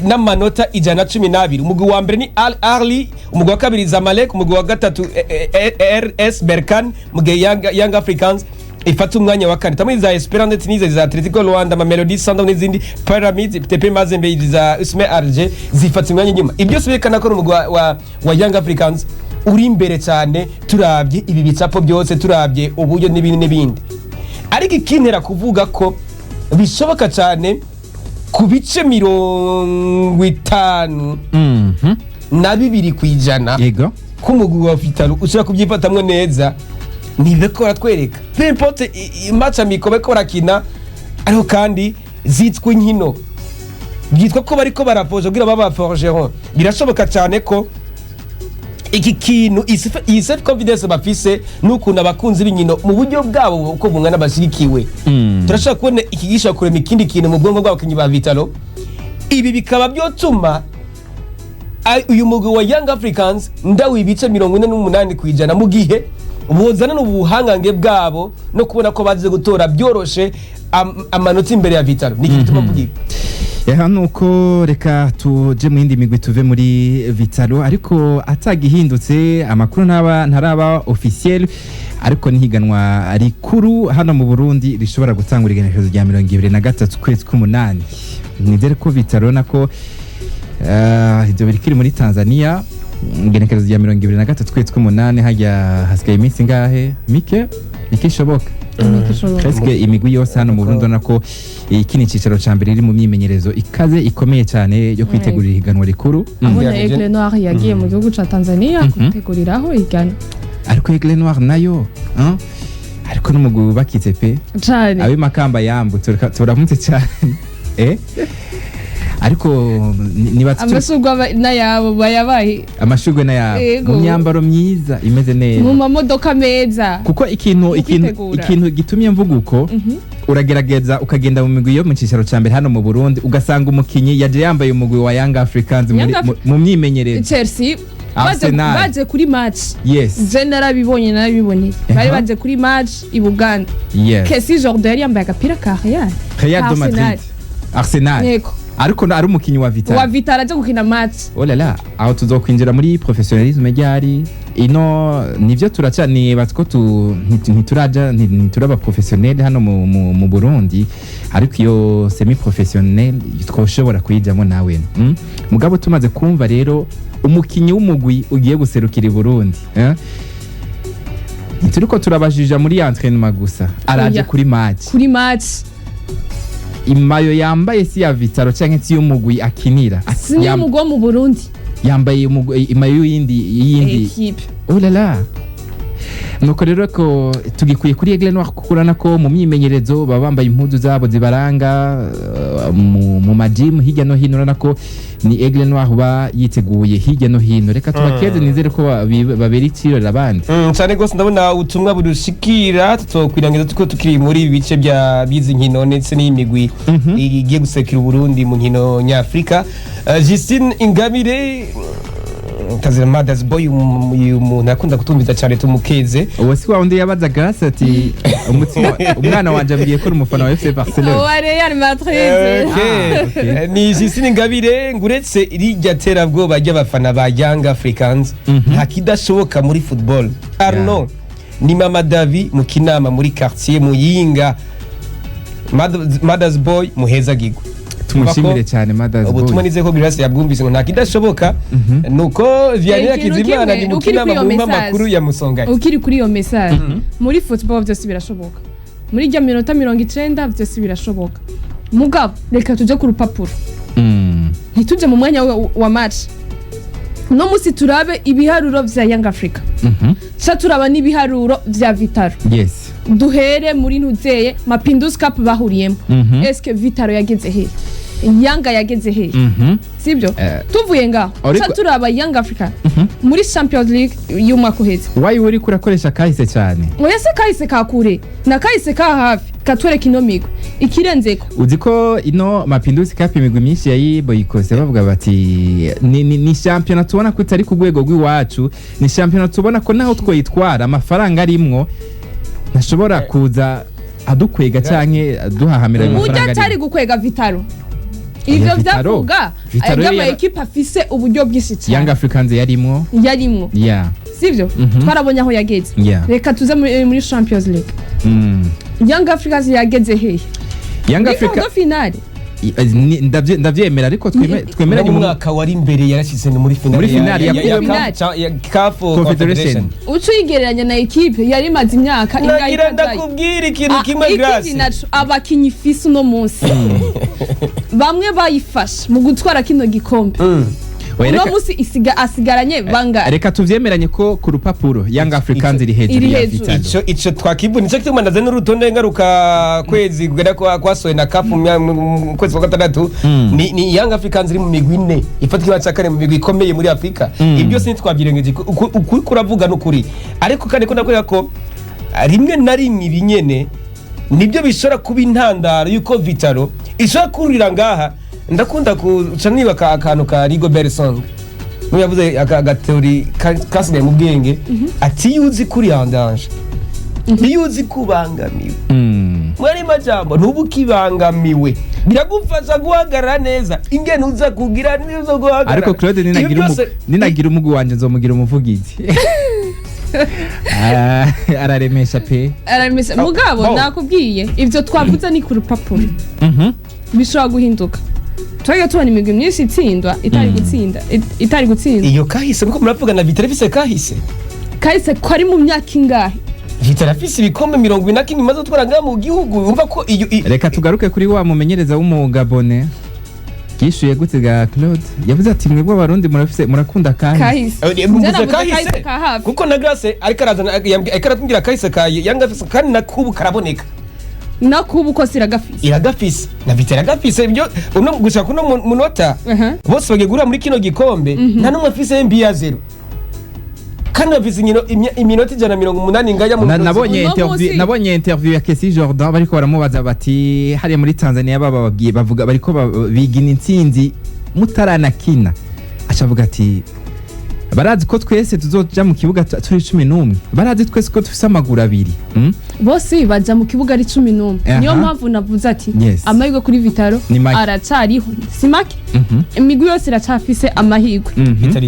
n'amanota 112. Umugwi wa mbere ni Al Ahly, umugwi wa kabiri Zamalek, umugwi wa gatatu RS Berkane, mu gihe Young Africans ifata umwanya wa kane. Tamwe za Esperance Tunisie, za Atletico Luanda, Mamelodi Sundowns n'izindi, Pyramids, TP Mazembe, za USM Alger zifata imyanya inyuma. Ibyo byose berekana ko ari umugwi wa Young Africans uri imbere cyane, turabye ibi bicapo byose, turabye uburyo n'ibindi n'ibindi. Ariko ikintera kuvuga ko bishoboka cyane ku bice 50, 92% k'umugwi wa Vitalo ushobora kubyifatamwo neza, ntibeko baratwereka peu importe match amicaux bariko barakina, ariko kandi zitwa inkino, byitwa ko bariko barapoje kugira baba forgeron. Birashoboka cyane ko iki kintu, iyi self confidence bafise n'ukuntu abakunzi b'inkino mu buryo bwabo uko bungana bashyigikiwe, turashobora kubona iki gishobora kurema ikindi kintu mu bwonko bw'abakinnyi ba Vitalo. Ibi bikaba byotuma uyu mugwi wa Young Africans ndawe ibice 48% mu gihe bozana n'ubuhangange bwabo no kubona ko baje gutora byoroshe amanota imbere ya Vitalo. Ni iki gituma mvuga ibi? Eha, nuko reka tuje mu yindi migwi, tuve muri Vitalo, ariko atagihindutse amakuru ntaba ntaraba officiel, ariko nihiganwa rikuru hano mu Burundi rishobora gutangura igenekerezo rya 23 kwezi k'umunani. Nizere ko Vitalo nako ibyo birikiri muri Tanzania. Igenekerezo rya 23 kwezi k'umunani, hajya hasigaye iminsi ingahe? Mike mike ishoboka. Ishoboka. Presque imigwi yose hano mu Burundi ubona ko iki ni icicaro ca mbere iri mu myimenyerezo ikaze ikomeye cyane yo kwitegurira ihiganwa rikuru. Aho na Yeah, Aigle Noir yagiye mu gihugu ca Tanzania guteguriraho igana. Ariko Aigle Noir nayo, hein? Ariko n'umugwi wubakitse pe. Cane. Ab'imakamba yambu turamutse cyane, ariko niba Amashurwe n'ayabo bayabaye. Amashurwe n'ayabo. Yego. Mu myambaro myiza imeze neza. Mu mamodoka meza. Kuko ikintu kwitegura. Ikintu gitumye mvuga uko, uragerageza ukagenda mu migwi yo mu cicaro ca mbere hano mu Burundi, ugasanga umukinyi yaje yambaye umugwi wa Young Africans Young mu myimenyerezo. Chelsea baje, Arsenal. baje kuri match. Je narabibonye, narabiboneye, bari baje kuri match i Buganda. Kesi Jordan yari yambaye agapira ka Real. Real Ka de Madrid. Arsenal. Arsenal. Yego. Ariko ari umukinyi wa Vital. Wa Vital aje gukina match. Oh là là, aho tuzokwinjira muri professionnalisme ryari? Ino nivyo turaca, nibaza ko ntituraja ntituraba professionnel hano mu Burundi, ariko iyo semi professionnel twoshobora kuyijamo nawe. Mugabo tumaze kumva rero umukinyi w'umugwi ugiye guserukira i Burundi, eh? Ntituriko turabajija muri entraînement gusa, araje Oya. kuri match. Kuri match. Imayo yambaye si ya Vitalo canke si y'umugwi akinira. Si n'umugwi wo mu Burundi. Yambaye imayo y'iyindi Equipe. Oh là là. Nuko rero ko tugikwiye kuri Aigle Noir, kuko urabona ko mu myimenyerezo baba bambaye impuzu zabo zibaranga, mu majimu hirya no hino urabona ko ni Aigle Noir uba yiteguye hirya no hino. Reka tubakeze, nizere ko babera ikirori abandi. Cyane rwose, ndabona ubutumwa budushikira, tutokwirangiza tuko tukiri muri ibi bice bya bizi nkino ndetse n'imigwi igiye gusekera Uburundi mu nkino nyafurika. Justine Ingabire, kazira Mothers Boy, uyu muntu akunda kutumviza cyane, tumukeze. Uwo si wa wundi yabaza Grace ati umwana wanje ambwiye ko uri umufana wa FC Barcelone? Wa Real Madrid. Okay. Ah, okay. Ni Justine Ingabire ngo uretse rirya terabwoba ry'abafana ba Young Africans, nta kidashoboka muri football. Arno ni Mama Davi mu Kinama muri quartier Muyinga. Mothers Boy muhezagirwe. Tumushimire cyane Mothers Ubutumwa Boy. nizeye ko Grace yabwumvise ngo nta kidashoboka. Nuko Vianney Ikintu Hakizimana kimwe, ni mu ukiri Kinama kuri iyo mu message. makuru ya Musongati. Ukiri kuri iyo message, muri football byose birashoboka, muri rya minota 90 byose birashoboka. Mugabo reka tuje ku rupapuro, ntituje mu mwanya wa match. No musi turabe ibiharuro vya Young Africa, ca turaba n'ibiharuro vya Vitalo. Duhere muri ntuzeye Mapinduzi Cup bahuriyemo. Eske Vitalo yageze hehe? Yanga yageze hehe? Sibyo? Tuvuye ngaho, ca turaba Young Africa muri Champions League y'umwaka uheze. Wayi uri kurakoresha kahise cyane. Oya, se kahise ka kure na kahise ka hafi katwereka ino migwi ikirenzeko. Uzi ko ino Mapinduzi Cup imigwi myinshi yayiboyikose, bavuga bati ni shampiyona tubona ko itari ku rwego rw'iwacu, ni shampiyona tubona ko naho twoyitwara amafaranga arimwo ntashobora kuza adukwega canke aduhahamira ayo Burya mafaranga atari arimwo. gukwega Vitalo, ivyo Vitalo. vyavuga Vitalo by'ama ekipe afise uburyo bwinshi Young cyane. Africans yarimwo. Yarimwo. Sivyo? Twarabonye aho yageze. Reka tuze muri Champions League. Young Africans yageze hehe? Young Muri Africa quart de finale. Ndavyemera, ariko twemeranye mu mwaka wari imbere yarashyize ni muri finale. Muri finale Finale. Ya CAF Confederation. Confederation. Uca uyigereranya na ekipe yari imaze imyaka ingahe Nagira itajyayo? ndakubwira ikintu Ah, kimwe, ikindi Grace. naco, abakinyi ifise uno munsi, bamwe bayifashe mu gutwara kino gikombe. Oya, Uno musi isiga asigaranye bangahe? Reka tuvyemeranye ko ku rupapuro Young Africans iri hejuru Iri ya hejuru. Vitalo. Ico twakibona, ico gituma ndaze n'urutonde ngaruka kwezi kugera kwa kwasohoye na CAF mu kwezi kwa gatandatu. Ni Young Africans iri mu migwi ine ifata ikibanza cya kane mu migwi ikomeye muri Afrika. Ibyo byose ntitwabyirengeje. Ukuri kuravuga n'ukuri, ariko kandi ko ndakwereka ko rimwe na rimwe ibi nyene nibyo bishobora kuba intandaro y'uko Vitalo ishobora kurira ngaha. Ndakunda kuca niba akantu ka Rigobert Song niwe yavuze agateori kasigaye mu bwenge, ati iyo uzi kuri en danger, iyo uzi kubangamiwe, mwari majambo, ntuba ukibangamiwe, biragufasha guhagarara neza ingene uza kugira nizo guhagarara. Ariko Claude, Ibi ninagira umugwi wanje nzomugira umuvugizi. Araremesha pe. Aramesa mugabo. Bo. Nakubwiye, ivyo twavuze ni ku rupapuro, bishobora guhinduka. Twagiye tubona imigwi myinshi itsindwa itari gutsinda, itari gutsinda. Iyo kahise nkuko muravuga na Vitalo ifise kahise. Kahise ko ari mu myaka ingahe? Vitalo afise ibikombe 41 imaze gutwara ngaha mu gihugu. Wumva ko iyo Reka tugaruke kuri wa mumenyereza w'umugabone yishuye gute ga Claude. Yavuze ati mwebwe Abarundi murafise, murakunda kahise. Kahise. Mvuze Njye navuze kahise kahise ka hafi. Kuko na Grace ariko arazana, ariko aratubwira kahise ka Yanga afise, kandi na kubu karaboneka. Nakubu ko siragafise. Iragafise, na Vitalo iragafise. Ibyo uno gushaka kuno munota, bose bagiye guhura muri kino gikombe, nta n'umwe afise MB ya zero, kandi bafise iminota 180 ngaya mu Nabonye Uno interview munsi- nabonye interview ya Kesi Jordan, bariko baramubaza bati hariya muri Tanzania baba babwiye bavuga bariko bigina intsinzi mutaranakina, acavuga ati barazi ko twese tuzoja mu kibuga turi 11, barazi twese ko dufise amaguru abiri. Bose baja mu kibuga ari 11. Niyo mpamvu navuze ati amahirwe kuri Vitalo Ni make. aracariho, si make. Imigwi yose iracafise amahirwe,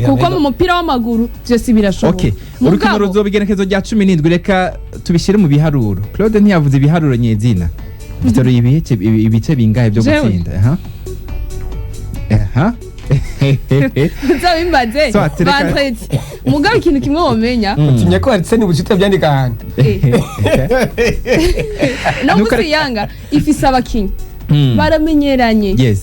kuko mu mupira w'amaguru vyose birashoboka. Okay, urukino Mugabo, ruzoba igenekezo rya 17. Reka tubishyire mu biharuro. Claude ntiyavuze ibiharuro nyezina. Vitalo ibice bingahe byo Jewe. gutsinda? Aha. Uzabimbaze So, tereka- vendredi. Mugabo ikintu kimwe womenya, Utimye ko Arsene Bucita byandika ahantu. No Nuko musi Yanga ifise abakinyi baramenyeranye,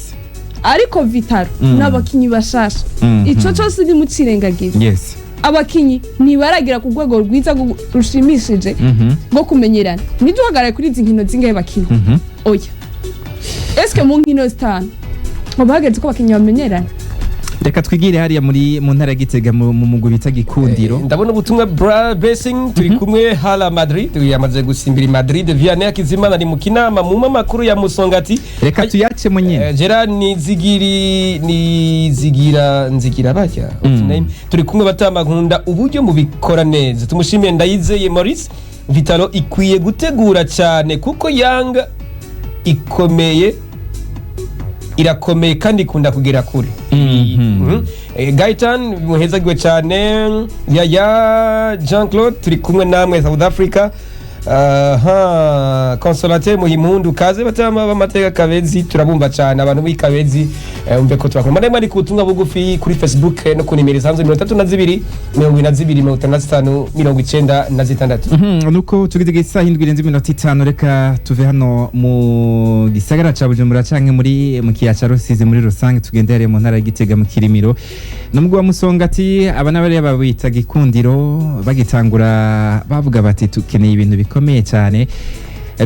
ariko Vitalo n'abakinyi bashasha. Ico cose ntimucirengagize. Abakinyi ntibaragira ku rwego rwiza rushimishije rwo kumenyerana. Ntiduhagarare kuri izi nkino zingahe bakinyi. Oya, eske mu nkino zitanu hoba hageze ko abakinyi bamenyerana? Reka twigire hariya muri mu ntara ya Gitega mu mugwi bita Gikundiro. Ndabona ubutumwa bra blessing, turi kumwe hala Madrid, yamaze gusimbira i Madrid. Vianney Hakizimana ari mu kinama mu makuru ya Musongati. Reka tuyacemo nyine. Gerard Nizigiri, Nizigira, Nzigira bajya. Name. Turi kumwe batama, nkunda uburyo mubikora neza. Tumushimiye Ndayizeye Maurice. Vitalo ikwiye gutegura cyane kuko Yanga ikomeye, irakomeye kandi ikunda kugera kure. Gaitan muhezagiwe cyane. Yaya Jean Claude, turi kumwe namwe South Africa. Aha Consolateur Muhimpundu, kaze batama b'amateka Kabezi, turabumva cyane abantu b'i Kabezi. Umve ko turakora mwari mwari ku butumwa bugufi kuri Facebook, no ku nimero isanzwe 32 22 55 96. Nuko tugeze isaha 7:05. Reka tuve hano mu gisagara ca Bujumbura canke muri mu kiya ca Rusizi muri rusange, tugende hariya mu ntara ya Gitega mu Kirimiro n'umugwi wa Musongati. Aba n'abariya babita Gikundiro, bagitangura bavuga bati tukeneye ibintu bikomeye cyane.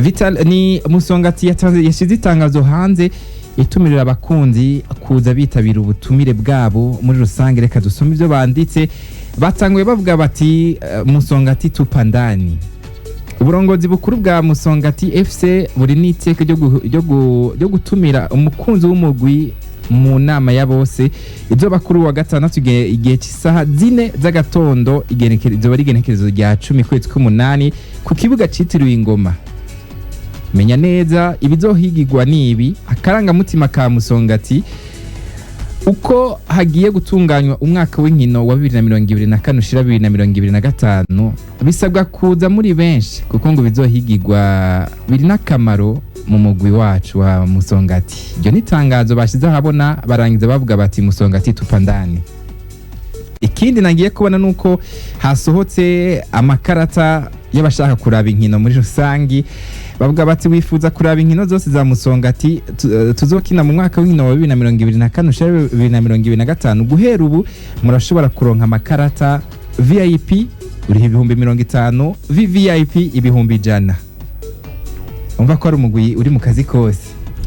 Vital ni Musongati yashize itangazo hanze itumirira abakunzi kuza bitabira ubutumire bwabo muri rusange. Reka dusome ibyo banditse. Batanguye bavuga bati Musongati tupandani. Uburongozi bukuru bwa Musongati FC buri n'iteka ryo gutumira umukunzi w'umugwi mu nama ya bose izoba kuri uwa gatandatu igihe cy'isaha 4 z'agatondo, izoba ari igenekerezo rya 10 kwezi k'umunani ku kibuga citiriwe Ingoma. Menya neza ibizohigirwa nibi: akarangamutima ka Musongati, uko hagiye gutunganywa umwaka w'inkino wa 2024 ushira 2025. Bisabwa kuza muri benshi kuko ngo bizohigirwa biri n'akamaro mu mugwi wacu wa Musongati. Iryo ni itangazo bashyize ahabona, barangiza bavuga bati Musongati tupandani. Ikindi nagiye kubona nuko hasohotse amakarata. y'abashaka kuraba inkino muri rusangi. Bavuga bati wifuza kuraba inkino zose za Musongati tuzokina mu mwaka w'inkino wa 2024 ushira 2025. Guhera ubu murashobora kuronka amakarata VIP uriho 50,000, VVIP 100,000. Umva ko ari umugwi uri mu kazi kose.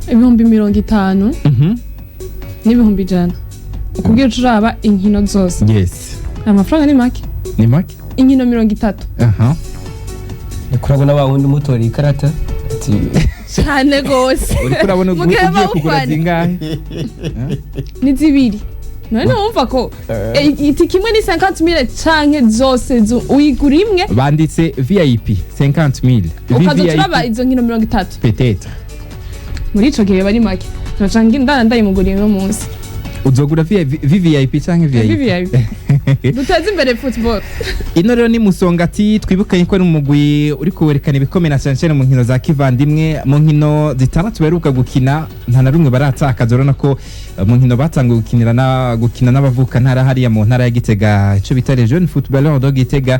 50,000 n'100,000 ukubwira uca uraba inkino zose. Yes. Amafaranga ni make. Ni make. Inkino 30. Aha. Kurabona wa wundi umutora ikarata ati Cyane gose. Uriko urabona Mugihe ugiye kugura bawufana. zingahe? Ni zibiri. None wumva ko itike imwe ni 50,000 canke zose uyigura imwe? Banditse VIP 50,000. Ukaza uraba VVIP izo nkino 30. Peut-être. Muri ico gihe bari make, noca ndana ndayimuguriye uno munsi. Uzogura VVIP canke VIP? VVIP. Duteze imbere football. Ino rero ni Musongati. Twibukanye ko ari umugwi uri kuwerekana ibikomeye na cyane cyane mu nkino za kivandimwe. Mu nkino zitandatu baheruka gukina, nta na rumwe baratakaza. Urabona ko mu nkino batanguye gukinira na gukina n'abavuka ntara hariya mu ntara ya Gitega, icyo bita Region Footballeur de Gitega,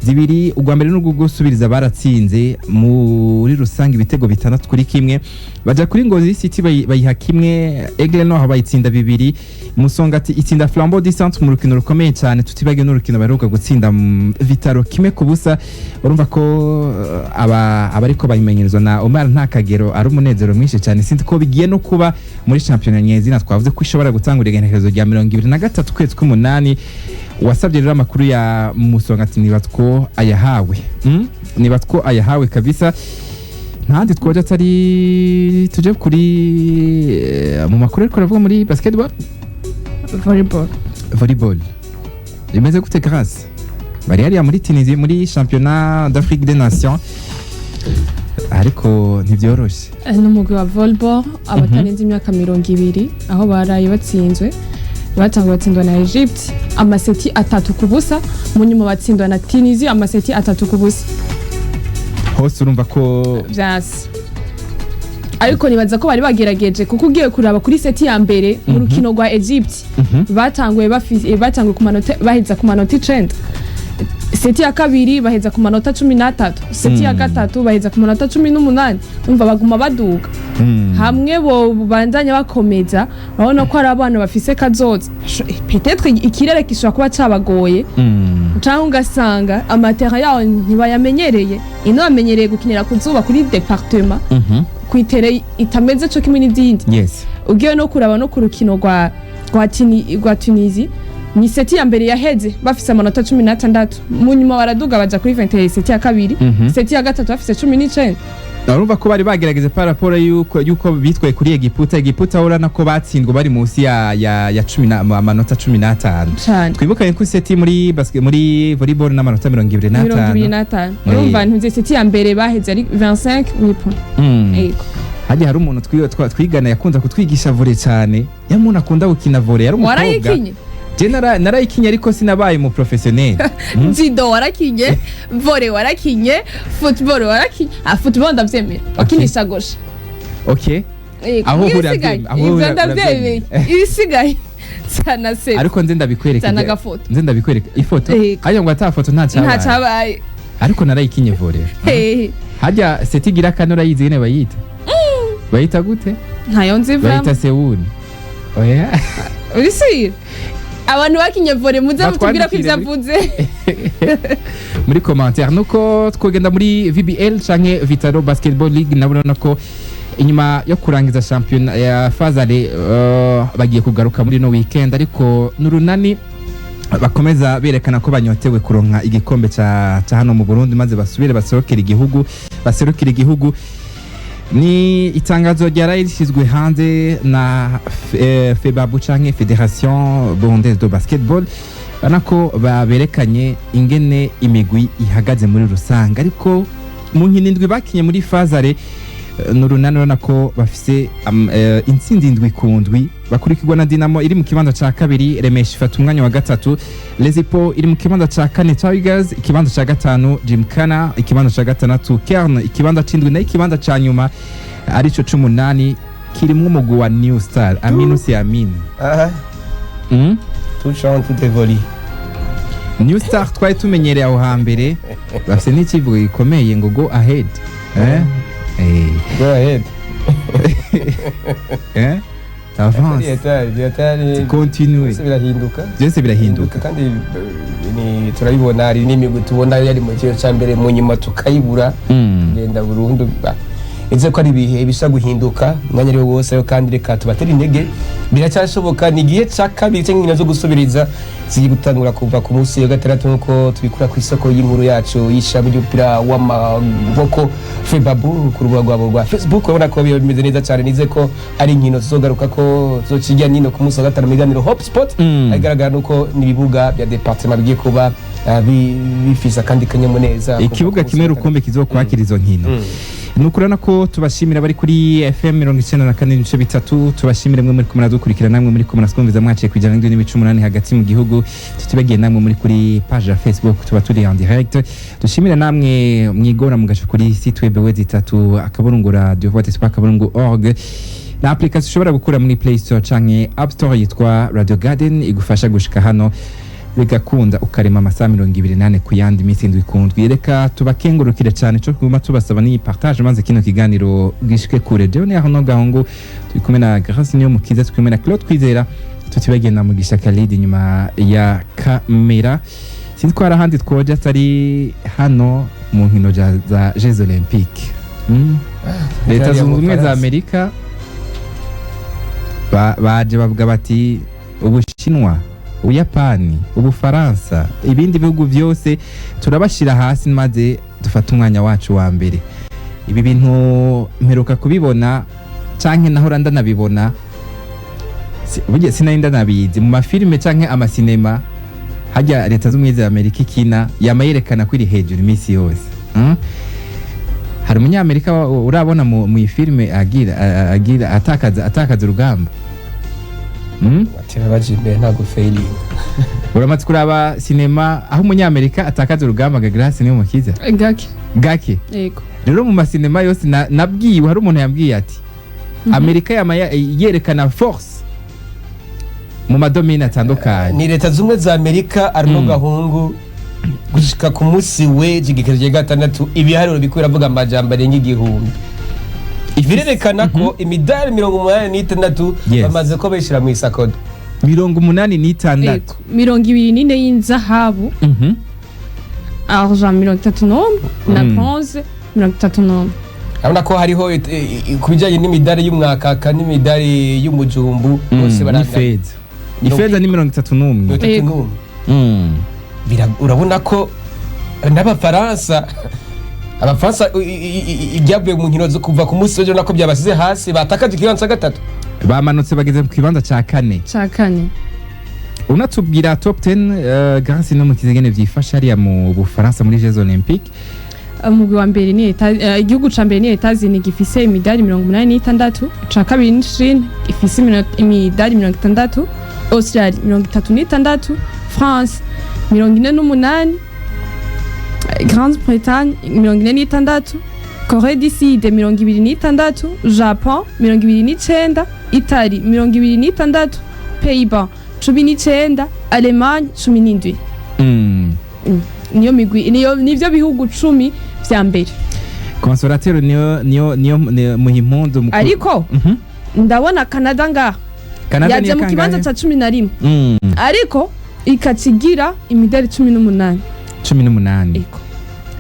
zibiri, ubwa mbere n'ubwo gusubiriza baratsinze muri rusange ibitego 6-1. Baja kuri Ngozi City bayiha kimwe, Aigle Noir bayitsinda 2, Musongati itsinda Flambeau du Centre mu rukino rukomeye cyane, tutibagiwe n'urukino baheruka gutsinda Vitaro 1-0. Urumva ko aba abariko bayimenyerezwa na Omar Ntakagero ari umunezero mwinshi cyane. Sinzi ko bigiye no kuba muri shampiyona nyezina twavuze ko ishobora gutangura igenekerezo rya 23 kwezi k'umunani. Wasabye rero amakuru ya Musongati, nibaza ko ayahawe. Nibaza ko ayahawe kabisa. Ntandi twoja atari tuje kuri mu makuru ariko aravuga muri basketball. Volleyball. Volleyball imeze gute? Grace bari hariya muri Tunisie muri championnat d'Afrique des Nations, ariko ntibyoroshe. Ni umugwi wa volleyball abatarenze imyaka 20, aho baraye batsinzwe. Batanguye batsindwa na Egypte amaseti 3-0, mu nyuma batsindwa na Tunisie amaseti 3-0. Hose urumva ko Vyasi, ariko nibaza ko bari bagerageje, kuko ugiye kuraba kuri seti ya mbere mu rukino rwa Egypte, batanguye bafise batanguye ku manota, baheza ku manota 9. Seti ya kabiri baheza ku manota 13, seti ya gatatu baheza ku manota 18. Umva baguma baduga. Hamwe bo bandanya bakomeza, urabona ko ari abana bafise kazoza. Peut-être ikirere gishobora kuba cabagoye, canke ugasanga amatera yaho ntibayamenyereye. Ino bamenyereye gukinira ku zuba kuri département, kw'itere itameze co kimwe n'izindi. Ugiye no kuraba no ku rukino rwa Tunisie, ni seti ya mbere yaheze bafise amanota 16, mu nyuma baraduga baja kuri 21 seti ya kabiri. Seti ya gatatu bafise 19. Urumva ko bari bagerageje par rapport yuko bitwaye kuri Egiputa. Egiputa urabona ko batsindwa bari munsi ya cumi na amanota 15. Cane. Twibukanye ko seti muri basket, muri volleyball n'amanota mirongo ibiri mirongo ibiri n'atanu. n'atanu. Urumva ntuze seti ya mbere baheze ari 25 points. Yego. Hajya hari umuntu twigana yakunda kutwigisha volley cyane, ya muntu akunda gukina volley, yari umukobwa. Warayikinye? Je narayikinye ariko sinabaye mu professionnel. Judo warakinye, volley warakinye, football warakinye. Ah, football ndavyemera, wakinisha gauche. Okay. Yego. Aho Ibisigaye, aho ivyo uravyemera. ndavyemeye, ibisigaye sana se. Ariko nze ndabikwereka. Zana agafoto. Nze ndabikwereka ifoto. Yego. Hajya ngo ata foto nta cyabaye. Nta cabaye. Ariko narayikinye volley. Hehe. Hajya seti igira kane urayizi nyene bayita bayita gute? Ntayo nzi. Bayita Vraiment? sewuni, oya. Uri sure? Abantu bakinye volley muze mutubwira ko ivyo Batwandikire. avuze. Muri commentaire. Nuko twogenda muri VBL canke Vitalo Basketball League, nabona ko inyuma yo kurangiza shampiyona ya fazale bagiye kugaruka muri no weekend, ariko n'urunani bakomeza berekana ko banyotewe kuronka igikombe ca hano mu Burundi, maze basubire baserukire igihugu, baserukire igihugu. Ni itangazo ryaraye rishyizwe hanze na FEBABU canke Fédération Burundaise de Basketball, ubona ko baberekanye ingene imigwi ihagaze muri rusange. Ariko mu nkino indwi bakinye muri fazare, ni urunani urabona ko bafise intsinzi 7-7, bakurikirwa na Dinamo iri mu kibanza ca kabiri, Remesha ifata umwanya wa gatatu, Lezipo iri mu kibanza ca kane, Tigers ikibanza ca gatanu, Gymkhana ikibanza ca gatandatu, Kern ikibanza c'indwi, nayo ikibanza ca nyuma arico c'umunani kirimwo umugwi wa New Star. Aminu si Amini. Aha. Tout chante, tout évolue. New Star twari tumenyereye aho hambere, bafite n'ikivugo gikomeye ngo "Go ahead", eh? Eh, Go ahead. eh? Avance. Yatari Continue. byose birahinduka. Byose birahinduka. Kandi turabibona, hari n'imigwi tubona yari mu kiro cya mbere, mu nyuma tukayibura, genda burundu. Nizere ko ari ibihe bisa guhinduka umwanya ari wo wose, ariko kandi reka tubatere intege, biracyashoboka. Ni igihe cya kabiri cy'inkino zo gusubiriza zigiye gutangura kuva ku munsi wa gatandatu, nk'uko tubikura ku isoko y'inkuru yacu y'ishami ry'umupira w'amaboko FEBABU ku rubuga rwabo rwa Facebook. Urabona ko biba bimeze neza cyane. Nizere ko ari inkino tuzogaruka ko tuzokijya nino ku munsi wa gatanu mu biganiro Hope Sport. Ahigaragara nuko n'ibibuga bya département bigiye kuba bifise akandi kanyamuneza kuva Ikibuga ku munsi kimwe wa gatandatu. rukumbi kizokwakira izo nkino. Ni ukurana ko tubashimira bari kuri FM 94.3, tubashimire mwe muri kumwe muradukurikira, namwe muri kumwe muratwumviza mwaciye ku 107.8 hagati mu gihugu, tutibagiye namwe muri kuri page ya Facebook tuba turi en direct. Dushimire namwe mwigora mugaca kuri site web www.radio.org na application ushobora gukura muri Play Store canke App Store yitwa Radio Garden, igufasha gushika hano bigakunda, ukarema amasaha 24 ku yandi, minsi 7 ku ndwi. Reka tubakengurukire cyane. Cyo kuguma tubasaba ni partage, maze kino kiganiro gishike kure. Jewe ni Arnaud Gahungu, turi kumwe na Grace Niyo Mukiza, turi kumwe na Claude Kwizera, tutibagiye na Mugisha Khalid inyuma ya kamera. Sinzi ko hari ahandi twoja atari hano mu nkino za Jeux Olympiques. Leta Hariya Zunze mu Ubumwe za Bufaransa. Amerika baje bavuga bati Ubushinwa, Ubuyapani, Ubufaransa, ibindi bihugu byose turabashyira hasi maze dufate umwanya wacu wa mbere. Ibi bintu mperuka kubibona canke nahora ndanabibona, burya sinari ndanabizi mu mafilime canke amasinema. Hajya Leta Z'Ubumwe za Amerika ikina yama yerekana ko iri hejuru iminsi yose? Hari umunyamerika urabona mu ifilime agira atakaza urugamba? Batera baje imbere, ntabwo failing. Uramaze kuraba sinema aho umunyamerika atakaza urugamba ga Grace niyo mukiza? Gake. Gake. Yego. Rero mu masinema yose nabwiwe, hari umuntu yambwiye ati Amerika yama yerekana force mu madomine atandukanye. Ni Leta Zumwe za Amerika, arimo gahungu gushika ku munsi w'ejo igekerezo rya gatandatu, ibiharuro bikuru biravuga amajambo arenga 1000, birerekana ko imidari 86 bamaze ko bayishyira mu isakodo. 86. Yego, 24 y'inzahabu, argent 31 na bronze 31. Urabona ko hariho ku bijyanye n'imidari y'umwakaka n'imidari y'umujumbu bose barangana. N'ifeza, ifeza ni 31. Mirongo itatu n'umwe. Urabona ko n'abafaransa, abafaransa ibyavuye mu nkino zo kuva ku munsi w'ejo nako byabasize hasi, batakaje ikibanza cya gatatu. Bamanutse bageze ku kibanza cya kane. Ca kane. Unatubwira top 10, Grace no mukize, ngene vyifashe hariya mu Bufaransa muri Jeux Olympiques? Umugwi wa mbere ni igihugu ca mbere ni Etazini gifise imidari 86, ica kabiri ni Chine ifise imidari 60, Australia 36, France 48, Grande Bretagne 46, Corée du Sud 26, Japon 29, Italie 26, Pays-Bas 19, Allemagne 17. Niyo migwi, niyo nivyo bihugu 10 vya mbere. Consolateur niyo muhimpundu mukuru. Ariko ndabona Canada ngaha. Canada Yaje ni mu kibanza kangahe? ca 11, ariko ikacigira imidari 18. 18. Ego,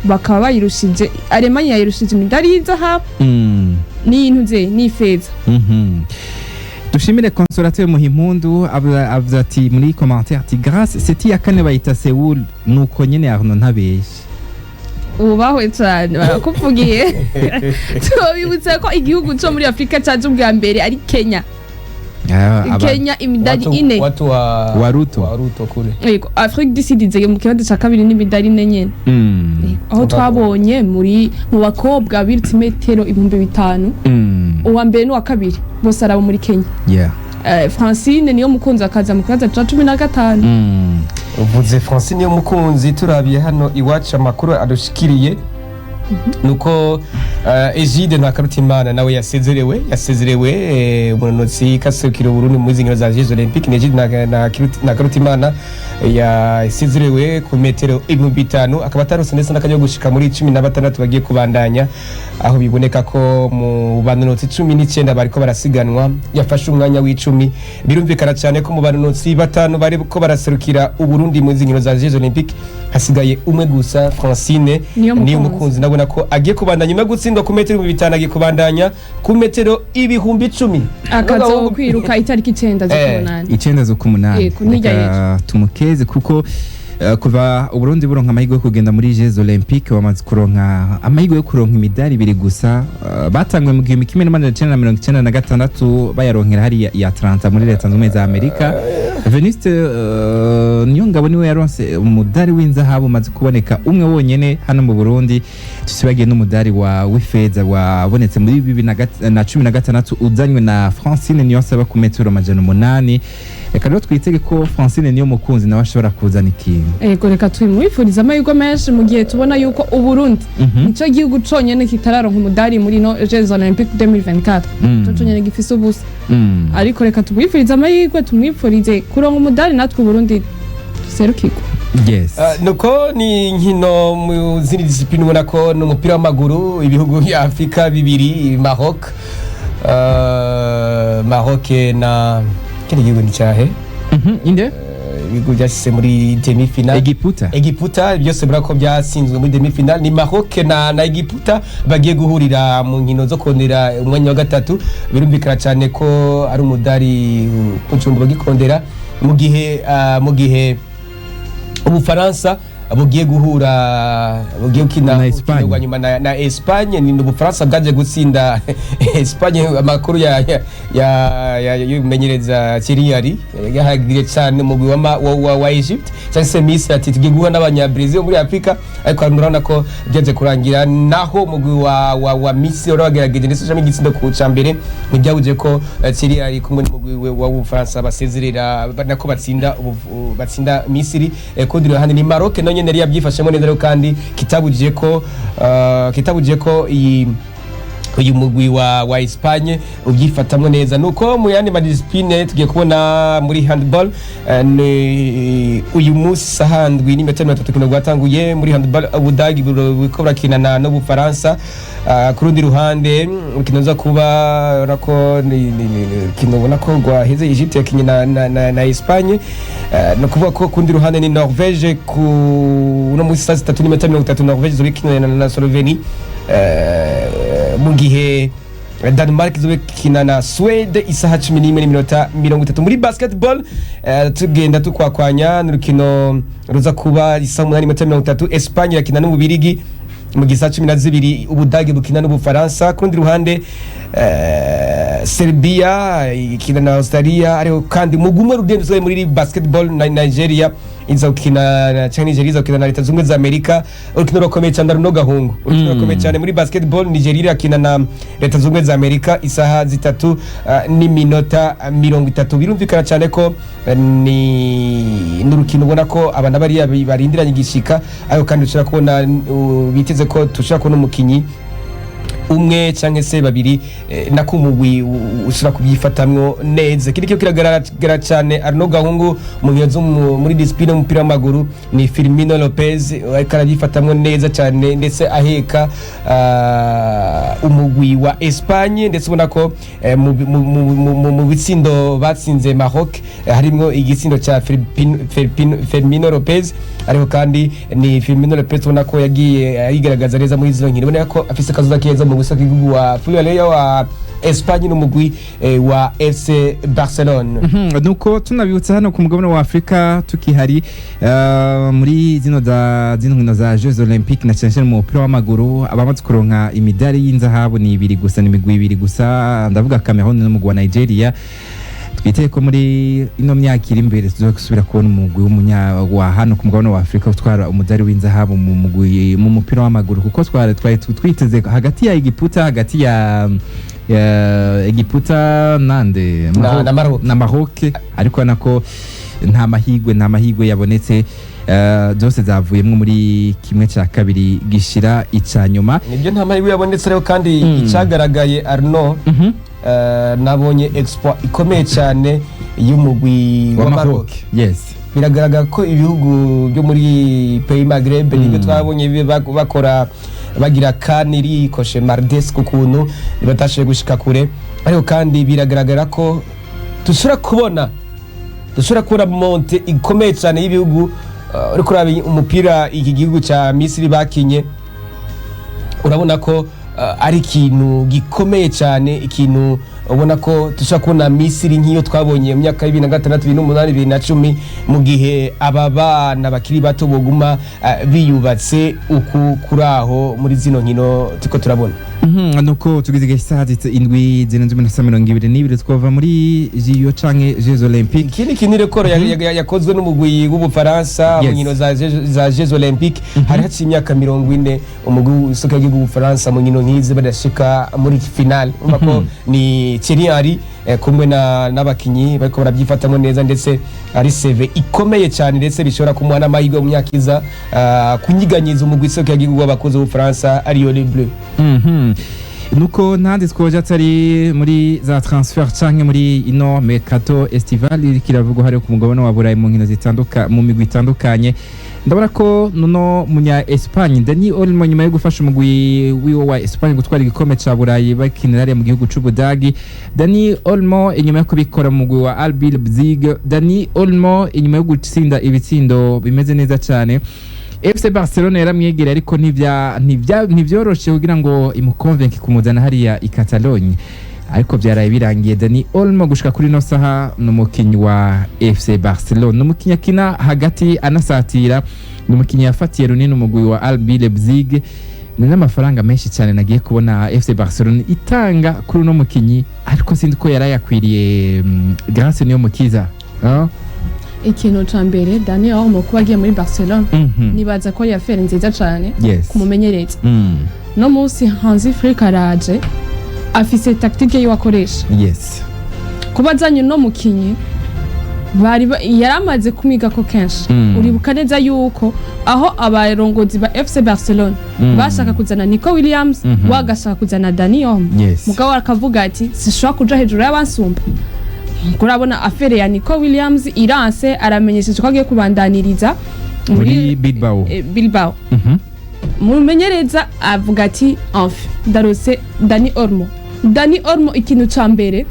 bakaba bayirushije, Alemanya yayirushije imidari y'izahabu n'iyintuze n'ifeza. Dushimire Consolateur Muhimpundu, avuze ati muri commentaire ati "Grace, c'est iya kane bayita Seoul", nuko nyene Arno ntabeshye. Ubahwe cyane, barakuvugiye. Tubibutse ko igihugu cyo muri Afurika caje ubwa mbere ari Kenya. Ah, Kenya imidari ine. Watu wa Wa Ruto. Wa Ruto kure. Yego, Afrique du Sud ize mu kibanza ca kabiri n'imidari ine nyene. Aho twabonye muri mu bakobwa birutse imetero 5000, uwa mbere n'uwa kabiri bose arabo muri Kenya. Francine niyo mukunzi akaza mu kibanza ca 15. Uvuze Francine niyo mukunzi, turabiye hano iwacu amakuru adushikiriye nuko Egide Ntakarutimana nawe yasezerewe umunonotsi kaserukira Burundi mu zinkino za Jeux Olympiques. Ni Egide Ntakarutimana yasezerewe ku metero 5000, akaba atarose ndetse n'akajya gushika muri 16 bagiye kubandanya, aho biboneka ko mu banonotsi 19 bariko barasiganwa yafashe umwanya w'icumi. Birumvikana cyane ko mu banonotsi batanu bariko baraserukira Uburundi mu zinkino za Jeux Olympiques hasigaye umwe gusa, Francine Niyo Niyo Mukunzi. Mukunzi. Ndabona ko agiye kubandanya nyuma yo gutsindwa ku metero 5000, agiye kubandanya ku metero 10,000. Akazo kwiruka itariki 9 z'umunani. 9 z'ukumunani. Yego, nijya. Reka tumukeze kuko kuva Uburundi buronka amahirwe yo kugenda muri Jeux Olympiques, bamaze kuronka amahirwe yo kuronka imidari ibiri gusa. Batanguye mu 1996, bayaronkera hariya i Atlanta muri Leta Zunze Ubumwe za Amerika. Venuste Niyongabo niwe yaronse umudari w'inzahabu umaze kuboneka umwe wonyene hano mu Burundi, tusibagiye n'umudari wa w'ifeza wabonetse muri 2016 uzanywe na Francine Niyonsaba ku metero 800. Reka rero twitege ko Francine Niyo Mukunzi nawe ashobora kuzana ikintu. Ego, reka tumwifurize amahirwe menshi mu gihe tubona yuko Uburundi nico gihugu conyene kitararonka umudari muri no Jeux Olympiques 2024. Nico conyene gifise ubusa. Ariko reka tumwifurize amahirwe, tumwifurize kuronka umudari, natwe Uburundi duserukirwe. Yes. Nuko ni inkino. Mu zindi discipline ubona ko ni umupira w'amaguru, ibihugu bya Afurika bibiri, Maroc na kindi gihugu ni cyahe? Inde? Ibihugu byashyize muri demi finale. Egiputa. Egiputa. Byose ubona ko byatsinzwe muri demi finale. Ni Maroc na Egiputa bagiye guhurira mu nkino zo kondera umwanya wa gatatu. Birumvikana cyane ko ari umudari kuncumba bagikondera, mu gihe Ubufaransa bugiye guhura, bugiye gukina Na Espagne. urukino rwa nyuma na Espagne. Ni Ubufaransa bwaje gutsinda Espagne. Amakuru ya y'umenyereza Thierry Henry yahagiriye cyane umugwi wa Egypt cyangwa se Misiri, ati tugiye guhura n'abanya-Brazil muri Afrika, ariko murabona ko byaje kurangira naho umugwi wa Misiri wari wagerageje ndetse ujamo igitsindo ku ca mbere, ntibyabuje ko Thierry Henry kumwe n'umugwi we wa Bufaransa basezerera nako batsinda Misiri. Kundi ruhande ni Maroc nayo nyene yari yabyifashemo neza, ariko kandi kitabujije ko iyi uyu mugwi wa Espagne ubyifatamwo neza. Nuko mu yandi madiscipline tugiye kubona muri handball, ni uyu munsi saha 7:30 urukino rwatanguye muri handball, Ubudagi buriko burakina n'Ubufaransa. Ku rundi ruhande urukino ruza kuba urabona ko ni urukino ubona ko rwaheze, Egypte yakinye na Espagne. Ni ukuvuga ko ku rundi ruhande ni Norvege ku uno munsi saa 3:30, Norvege izoba ikina na Slovenie, mu gihe Denmark izoba ikina na Swede isaha 11:30. Muri basketball tugenda tukwakwanya, n'urukino ruza kuba isaha 8:30, Espagne irakina n'Ububirigi, mu gihe isaha 12 Ubudage bukina n'Ubufaransa. Ku rundi ruhande Serbia ikina na Australia, ariko kandi mugumwe rugendo usigaye muri basketball na Nigeria iza gukina cyangwa Nigeria iza gukina na Leta Zunze Ubumwe za Amerika. Urukino rukomeye cyane, runo gahungu, urukino rukomeye cyane muri basketball, Nigeria irakina na Leta Zunze Ubumwe za Amerika isaha 3:30. Birumvikana cyane ko ni n'urukino ubona ko abana bariya barindiranye igishika, ariko kandi ushobora kubona biteze ko tushobora kubona umukinyi umwe cyangwa se babiri nako umugwi ushobora kubyifatamwo neza. Ikindi cyo kiragaragara cyane, Arno Gahungu, mu nkino zo muri discipline y'umupira w'amaguru ni Firmino Lopez, ariko arabyifatamwo neza cyane ndetse aheka umugwi wa Espagne, ndetse ubona ko mu bitsindo batsinze Maroc harimwo igitsindo cya Firmino Lopez. Ariko kandi ni Firmino Lopez ubona ko yagiye ayigaragaza neza muri izo nkino, ubona ko afise akazuba keza mu gusa k'igihugu wa Fulham wa Espagne n'umugwi wa FC Barcelone. Nuko tunabibutsa hano ku mugabane wa Afrika tukihari muri zino nkino za Jeux Olympiques na cyane cyane mu mupira w'amaguru, abamaze kuronka imidari y'inzahabu ni ibiri gusa, ni imigwi ibiri gusa, ndavuga Cameroon n'umugwi wa Nigeria. Twiteye ko muri ino myaka iri imbere tuzosubira kubona umugwi w'umunya wa hano ku mugabane wa Afrika utwara umudari w'inzahabu mu mugwi mu mupira w'amaguru, kuko twari twiteze hagati ya Egiputa, hagati ya Egiputa nande Na Maroc. Na Maroc, ariko nako nta mahigwe yabonetse. Zose zavuyemwo muri kimwe cya kabiri gishira ica nyuma. Nibyo, nta mahirwe yabonetse rero kandi icagaragaye, Arno, nabonye exploit ikomeye cyane y'umugwi wa Maroc. Biragaragara ko ibihugu byo muri pays Maghreb nibyo twabonye bakora bagira kaniri koshe mardes ku kuntu batashoboye gushika kure, ariko kandi biragaragara ko dushobora kubona montée ikomeye cyane y'ibihugu. Uriko uraba umupira iki gihugu cya Misiri bakinye, urabona ko ari ikintu gikomeye cyane, ikintu ubona ko dushobora kubona Misiri nk'iyo twabonye mu myaka ya 2006, 2008, 2010, mu gihe aba bana bakiri bato boguma biyubatse uku kuri aho muri zino nkino turiko turabona. Nuko tugeze igihe isaha 7:22, twava muri JO canke Jeux Olympiques. Ikindi kintu, record yakozwe n'umugwi w'Ubufaransa mu nkino za Jeux Olympiques. Hari haciye imyaka 40 umugwi w'isoko y'igihugu w'Ubufaransa mu nkino nk'izi badashika muri finale. Urumva ko ni Thierry Henry kumwe n'abakinyi bariko barabyifatamo neza, ndetse ari CV ikomeye cyane, ndetse bishobora kumuha n'amahirwe mu myaka iza kunyiganyiza umugwi w'isoko y'igihugu w'abakozi b'Ubufaransa, ariyo Les Bleus. Nuko ntandi twoja atari muri za transfer canke muri ino mercato estival iriko iravugwa hariho ku mugabane wa Burayi mu nkino zitanduka, mu migwi itandukanye. Ndabona ko nuno munya Espagne Dani Olmo, nyuma yo gufasha umugwi wiwe wa Espagne gutwara igikombe ca Burayi bakinira hariya mu gihugu c'Ubudagi, Dani Olmo inyuma yo kubikora mu mugwi wa RB Leipzig, Dani Olmo inyuma yo gutsinda ibitsindo bimeze neza cane, FC Barcelona yaramwegereye, ariko ntivyoroshe kugira ngo imuconvince kumuzana hariya i Catalogne, ariko byaraye birangiye. Dani Olmo gushika kuri no saha ni umukinyi wa FC Barcelona, ni umukinyi akina hagati anasatira, ni umukinyi yafatiye runini umugwi wa RB Leipzig. Ni n'amafaranga menshi cyane nagiye kubona FC Barcelona itanga kuri uno mukinyi, ariko sinzi ko yarayakwiriye. Grace niyo mukiza. Ah? Ikintu ca mbere, Dani Olmo kuba agiye muri Barcelona, nibaza ko ari affaire nziza cane kumumenyereza. No munsi Hansi Flick araje afise tactique yiwe akoresha. Kuba azanye uno mukinyi yari amaze kumwigako kenshi. Uribuka neza yuko aho abarongozi ba FC Barcelona bashaka kuzana Nico Williams, wagashaka kuzana Dani Olmo, mugabo akavuga ati sishobora kuja hejuru y'abansumba. Kurabona affaire ya Nico Williams iranse, aramenyesheje ko agiye kubandaniriza muri Bilbao. Bilbao. Mumenyereza avuga ati enfin ndarose Dani Olmo. Dani Olmo, ikintu ca mbere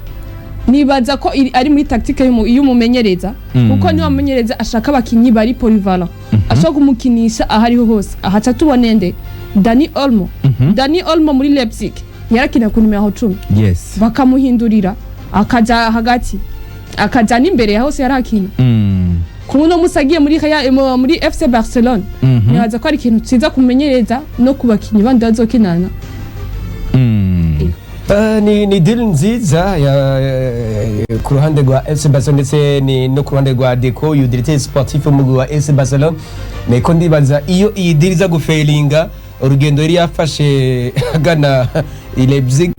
nibaza ko ari muri tactique y'umumenyereza, kuko niwe mumenyereza ashaka abakinyi bari polyvalent, ashaka kumukinisha aho ariho hose. Ahaca tubone nde? Dani Olmo. Dani Olmo muri Leipzig yarakina ku nimero 10, bakamuhindurira akaja hagati, akaja n'imbere, hose yarakina. Kuri uno musi agiye muri muri FC Barcelona, nibaza ko ari ikintu ciza kumenyereza no ku bakinyi bandi bazokinana. Ni deal nziza ku ruhande rwa FC Barcelona, ndetse ni no ku ruhande rwa Deco, uyu directeur sportif w'umugwi wa FC Barcelona. Niko ndibaza iyo iyi deal iza gufailinga, urugendo yari yafashe agana i Leipzig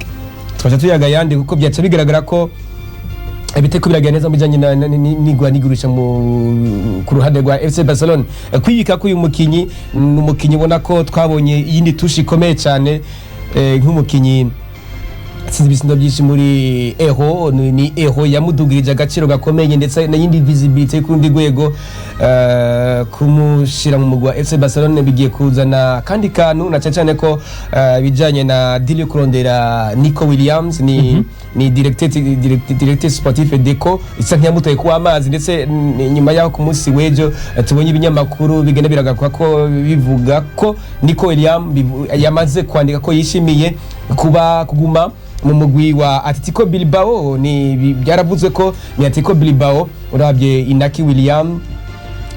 twaca tuyaga ayandi, kuko byaca bigaragara ko ibiteko biragenda neza mu bijyanye n'igura n'igurisha ku ruhande rwa FC Barcelona. Kwibika ko uyu mukinyi ni umukinyi ubona ko twabonye iyindi touche ikomeye cyane, nk'umukinyi atsinze ibitsindo byinshi muri Euro. Ni Euro yamudugirije agaciro gakomeye, ndetse n'iyindi visibility ku rundi rwego. Kumushyira mu mugwi wa FC Barcelona bigiye kuzana kandi kantu, na cyane cyane ko ibijyanye na deal yo kurondera Nico Williams, ni directeur sportif Deco isa nk'iyamutaye kuwa amazi, ndetse nyuma yaho ku munsi w'ejo tubonye ibinyamakuru bigenda biragaruka ko bivuga ko Nico Williams yamaze kwandika ko yishimiye kuba kuguma mu mugwi wa Atletico Bilbao. Ni byaravuzwe ko ni Atletico Bilbao, urabye Inaki William,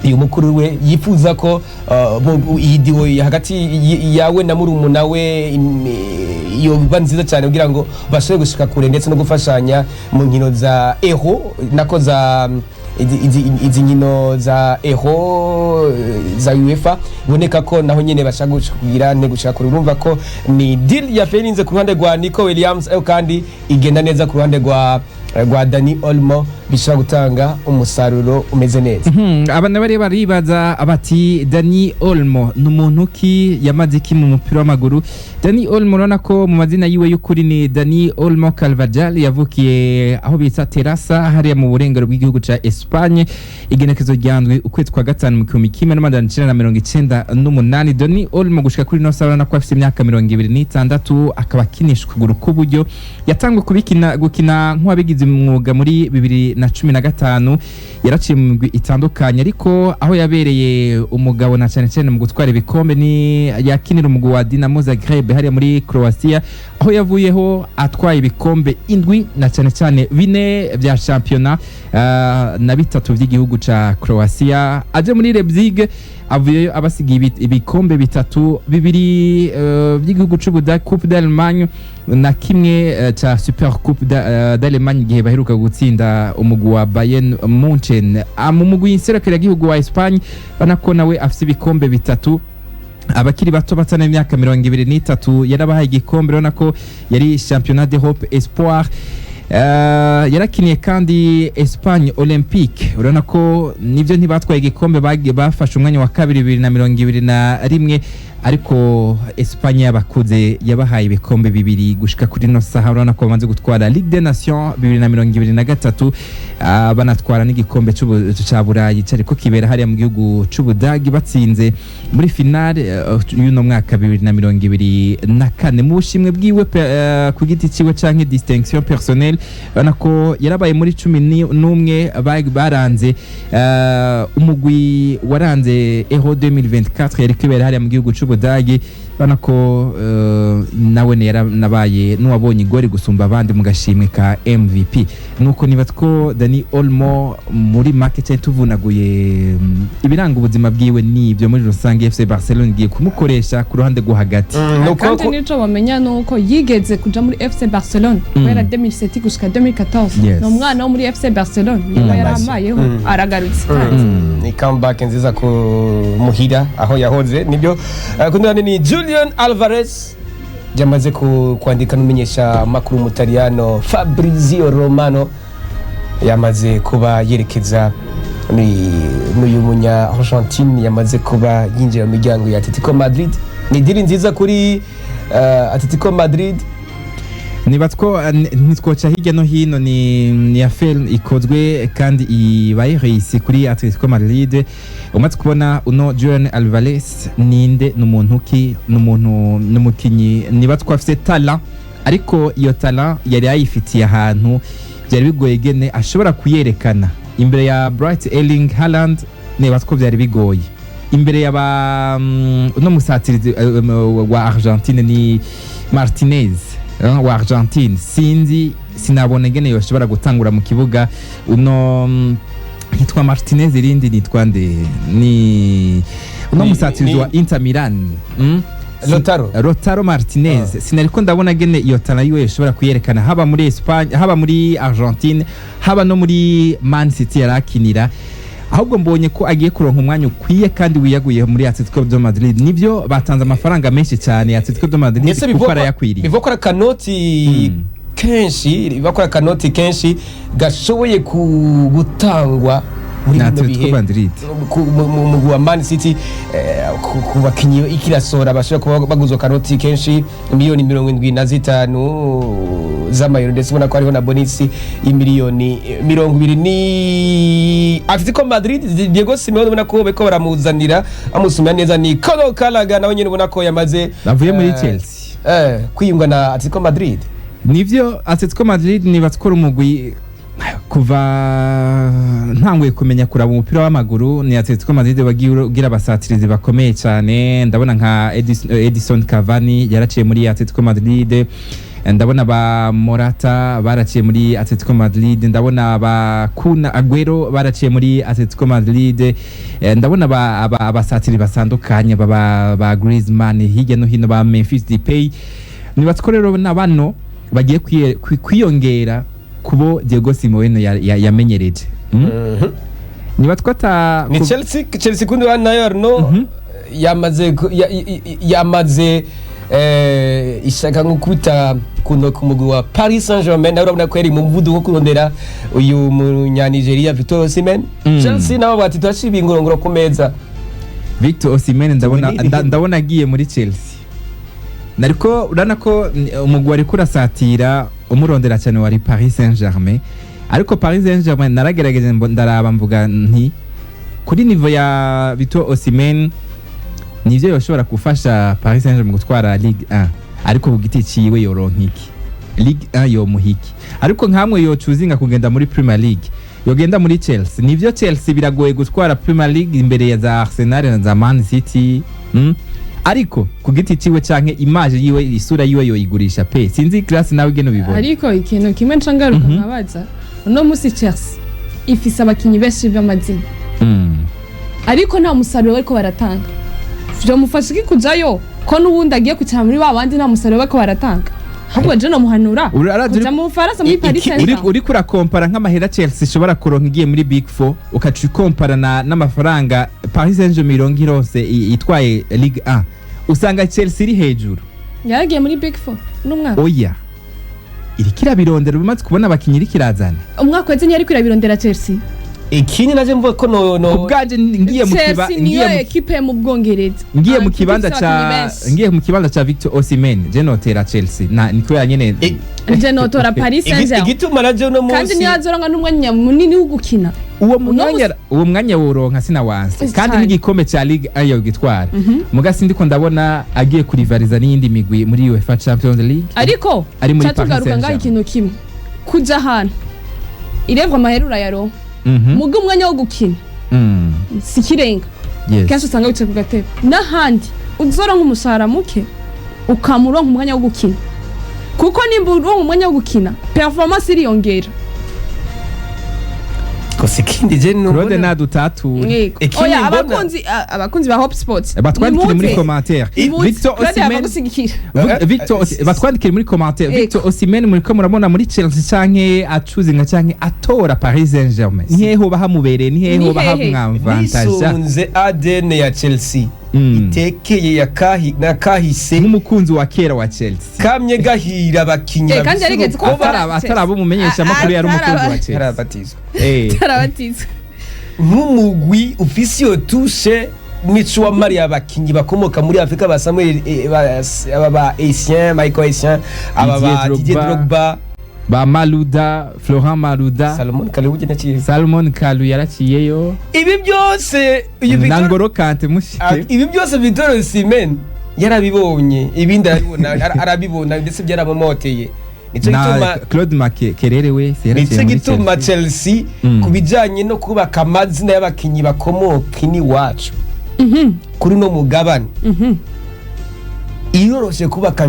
uyu mukuru we yifuza ko iyi duo hagati yawe na murumuna we yoba nziza cyane kugira ngo bashobore gushika kure, ndetse no gufashanya mu nkino za Euro, nako za izi nkino za Euro za UEFA, iboneka ko naho nyene bashaka kugira ne gushika kure. Urumva ko ni deal ya failinze ku ruhande rwa Nico Williams, ariko kandi igenda neza ku ruhande rwa rwa Dani Olmo bishobora gutanga umusaruro umeze neza. Abana bari baribaza bati: "Dani Olmo ni umuntu ki? Yamaze iki mu mupira w'amaguru?" Dani Olmo, urabona ko mu mazina yiwe y'ukuri ni Dani Olmo Carvajal, yavukiye aho bita Terrassa, hariya mu burengero bw'igihugu ca Espagne, igenekezo rya 7 ukwezi kwa gatanu mu 1998. Dani Olmo gushika kuri ino saha urabona ko afite imyaka 26, akaba akinisha ukuguru k'uburyo. Yatanguye kubikina, gukina nk'uwabigize umwuga muri 2015. Yaraciye mu migwi itandukanye, ariko aho yabereye umugabo na cyane cyane mu gutwara ibikombe ni yakinira umugwi wa Dinamo Zagreb hariya muri Croatia, aho yavuyeho atwaye ibikombe 7, na cyane cyane bine bya shampiyona na bitatu by'igihugu ca Croatia. Aje muri Leipzig, avuyeyo abasigiye ibikombe bitatu, bibiri by'igihugu c'Ubudage, Coupe d'Allemagne, na kimwe ca Super Coupe d'Allemagne, igihe baheruka gutsinda umugwi wa Bayern Munchen. Mu mugwi nserukiragihugu wa Espagne, banako nawe afise ibikombe bitatu. Abakiri bato batana imyaka 23 yarabahaye igikombe, urabona ko yari Championnat d'Europe Espoir. Yarakiniye kandi Espagne Olympique, urabona ko nibyo ntibatwaye igikombe, bagiye bafashe umwanya wa kabiri 2021, ariko Espagne y'abakuze yabahaye ibikombe bibiri. Gushika kuri ino saha urabona ko bamaze gutwara Ligue des Nations 2023, banatwara n'igikombe ca Burayi cariko kibera hariya mu gihugu c'Ubudagi, batsinze muri finale y'uno mwaka 2024. Mu bushimwe bwiwe ku giti ciwe canke distinction personnelle, urabona ko yarabaye muri 11 baranze umugwi waranze Euro 2024 yari kwibera hariya mu gihugu c'Ubudagi. Urabona ko nawe yaranabaye n'uwabonye igori gusumba abandi mu gashimwe ka MVP. Nuko niba two Dani Olmo muri make cyane tuvunaguye, ibiranga ubuzima bwiwe nibyo. Muri rusange, FC Barcelona igiye kumukoresha ku ruhande rwo hagati. Kandi nico bamenya nuko yigeze kuja muri FC Barcelona guhera 2007 gushika 2014. Ni umwana wo muri FC Barcelona, niba yaramayeho aragarutse kandi. Ni comeback nziza ku muhira aho yahoze nibyo. Kundi ruhande ni Julian Alvarez yamaze kwandika n'umenyesha makuru mutaliyano Fabrizio Romano, yamaze kuba yerekeza ni n'uyu munya Argentine, yamaze kuba yinjira mu miryango ya Atletico Madrid. Ni deal nziza kuri Atletico Madrid. Niba two ntitwoca hirya no hino, ni affaire ikozwe kandi ibaye réussi kuri Atletico Madrid. Umaze kubona uno Julian Alvarez ninde? Ni umuntu ki? Ni umuntu, ni umukinyi niba twafise talent, ariko iyo talent yari ayifitiye ahantu byari bigoye gene ashobora kuyerekana imbere ya Bright Erling Haaland. Niba two byari bigoye imbere ya ba uno musatirizi wa Argentine ni Martinez wa Argentine, sinzi, sinabona ingene yoshobora gutangura mu kibuga. Uno hitwa Martinez, irindi nitwa nde? Ni uno musatirizi wa Inter Milan. Lautaro. Lautaro Martinez. Sinariko ndabona gene iyo talent yiwe yoshobora kuyerekana haba muri Espagne, haba muri Argentine, haba no muri Man City yarakinira. Ahubwo mbonye ko agiye kuronka umwanya ukwiye kandi wiyaguye muri Atletico de Madrid. Nibyo, batanze amafaranga menshi cyane Atletico de Madrid Ndetse kuko arayakwiriye. Bivuga ko ari akanoti kenshi, bivuga ko ari akanoti kenshi gashoboye gutangwa muri Na bino Atletico bihe Madrid. Mu wa Man City, ku bakinyi ikirasora bashobora kuba baguzwa kanoti kenshi, miliyoni 75 z'amayero, ndetse ubona ko hariho na bonus y'imiliyoni 20. Ni Atletico Madrid, Diego Simeone ubona ko bariko baramuzanira amusumira neza. Ni Conor Gallagher nawe nyene ubona ko yamaze Avuye muri Chelsea. Kwiyunga na Atletico Madrid. Nivyo, Atletico Madrid nibatwara umugwi. Kuva ntanguye kumenya kuraba umupira w'amaguru, ni Atletico Madrid wagiye ugira abasatirizi bakomeye cyane. Ndabona nka Edison Cavani yaraciye muri Atletico Madrid, ndabona ba Morata baraciye muri Atletico Madrid, ndabona ba Kun Aguero baraciye muri Atletico Madrid, ndabona abasatiri batandukanye ba Griezmann hirya no hino, ba Memphis Depay. Nibatwo rero na bano bagiye kwiyongera kubo Diego Simeone yamenyereje. Nibatwo ata Ni Chelsea. Chelsea kundi wa nayo Arno yamaze Ishaka nko kubita kuno ku mugwi wa Paris Saint-Germain, nawe urabona ko yari mu muvuduko wo kurondera uyu munya-Nigeria Victor Osimhen. Chelsea nabo bati turashiba ingorongoro ku meza. Victor Osimhen ndabona Ni- ndabona agiye muri Chelsea. Nariko urabona ko umugwi wariko urasatira umurondera cyane wari Paris Saint-Germain, ariko Paris Saint-Germain naragerageje ndaraba mvuga nti kuri niveau ya Victor Osimhen nivyo yoshobora gufasha Paris Saint-Germain gutwara Ligue 1, ariko ku giti ciwe yoronka iki? Ligue 1 yomuha iki? Ariko nkamwe yocuzinga kugenda muri Premier League, yogenda muri Chelsea. Nivyo Chelsea biragoye gutwara Premier League imbere ya za Arsenal na za Man City, Ariko ku giti ciwe canke image yiwe, isura yiwe yoyigurisha pe. Sinzi Grace nawe igene ubibona. Ariko ikintu kimwe ncangaruka nkabaza, uno musi Chelsea ifise abakinyi benshi b'amazina, ariko nta musaruro bariko baratanga. Vyomufasha iki kujayo ko n'ubundi agiye kwicara muri ba bandi nta musaruro bariko baratanga? Ahubwo je nomuhanura kuja mu Bufaransa muri Paris Saint-Germain. Uriko urakompara nk'amahera Chelsea ishobora kuronka igiye muri Big Four, ukaca ukompara n'amafaranga Paris Saint-Germain ironka ironse itwaye Ligue 1, usanga Chelsea iri hejuru. Yaragiye muri Big Four n'umwaka? Oya, iriko irabirondera, umaze kubona abakinyi iriko irazana. Umwaka weze ntiyariko irabirondera Chelsea. Ikindi naje mvuga ko no Ku bwanje ngiye mu kiba Chelsea ngiye niyo mu ekipe mu Bwongereza ngiye mu Ah, kibanza ifise ca abakinyi benshi. ngiye mu kibanza ca Victor Osimhen, je notera Chelsea na ni kubera nyene. Je notora Paris Saint-Germain. Igituma naje uno Kandi munsi niyo azoronka n'umwanya munini wo gukina. Uwo mwanya, uwo mwanya woronka sinawanse kandi Cyane. n'igikombe ca Ligue 1 yogitwara, muga sindiko ndabona agiye kurivariza n'iyindi migwi muri UEFA Champions League. Ariko Ari muri ca tugaruka Paris ngaho, Saint-Germain. ikintu kimwe, kuja ahantu irevwa amahera urayaronka, muga umwanya wo gukina si ikirenga. Kenshi usanga wicaye ku gatebe, n'ahandi uzoronka umushahara muke ukamuronka umwanya wo gukina, kuko nimba uronka umwanya wo gukina performance iriyongera. Gusa ikindi je Claude nubona nadutature. Yego. Ikindi Oya, mbona- abakunzi ba Hope Sports Batwandikire muri nimuze. commentaire. Nimuze. Victor Claude Osimhen yabagusigikira. Victor batwandikire muri commentaire. Yego. Victor Osimhen muriko murabona muri Chelsea canke acuzinga canke atora Paris Saint-Germain, ni hehe hoba hamubereye, ni hehe Ni hoba hehe? hamwavantaja? Nisunze ADN ya Chelsea itekeye ya kahi na kahise Nk'umukunzi wa kera wa Chelsea kamye gahira abakinyi Eh, kandi bafise yarigeze urukoba. kuba- ataraba umumenyesha makuru, yari umukunzi wa Chelsea. Yarabatizwa. Tarabatizwa. Nk'umugwi ufise iyo tushe mico wa mariya, abakinyi bakomoka muri Afrika ba Samuel aba ba Essien, Michael Essien, aba ba Didier Didier Drogba. Drogba, Ba Maluda, Florent Maluda. Salomon Kalou naciye. Salomon Kalou yaraciyeyo. Ibi byose uyu na Victor Ngolo Kante mushike. Ibi byose Victor Osimhen yarabibonye, ibindi arabibona, arabibona ndetse byaramumoteye. Nico na gituma Claude Makerere we yaraciye nico muri gituma Chelsea. Chelsea ku bijanye no kubaka amazina y'abakinyi bakomoka iwacu kuri uno mugabane iroroshe kubaka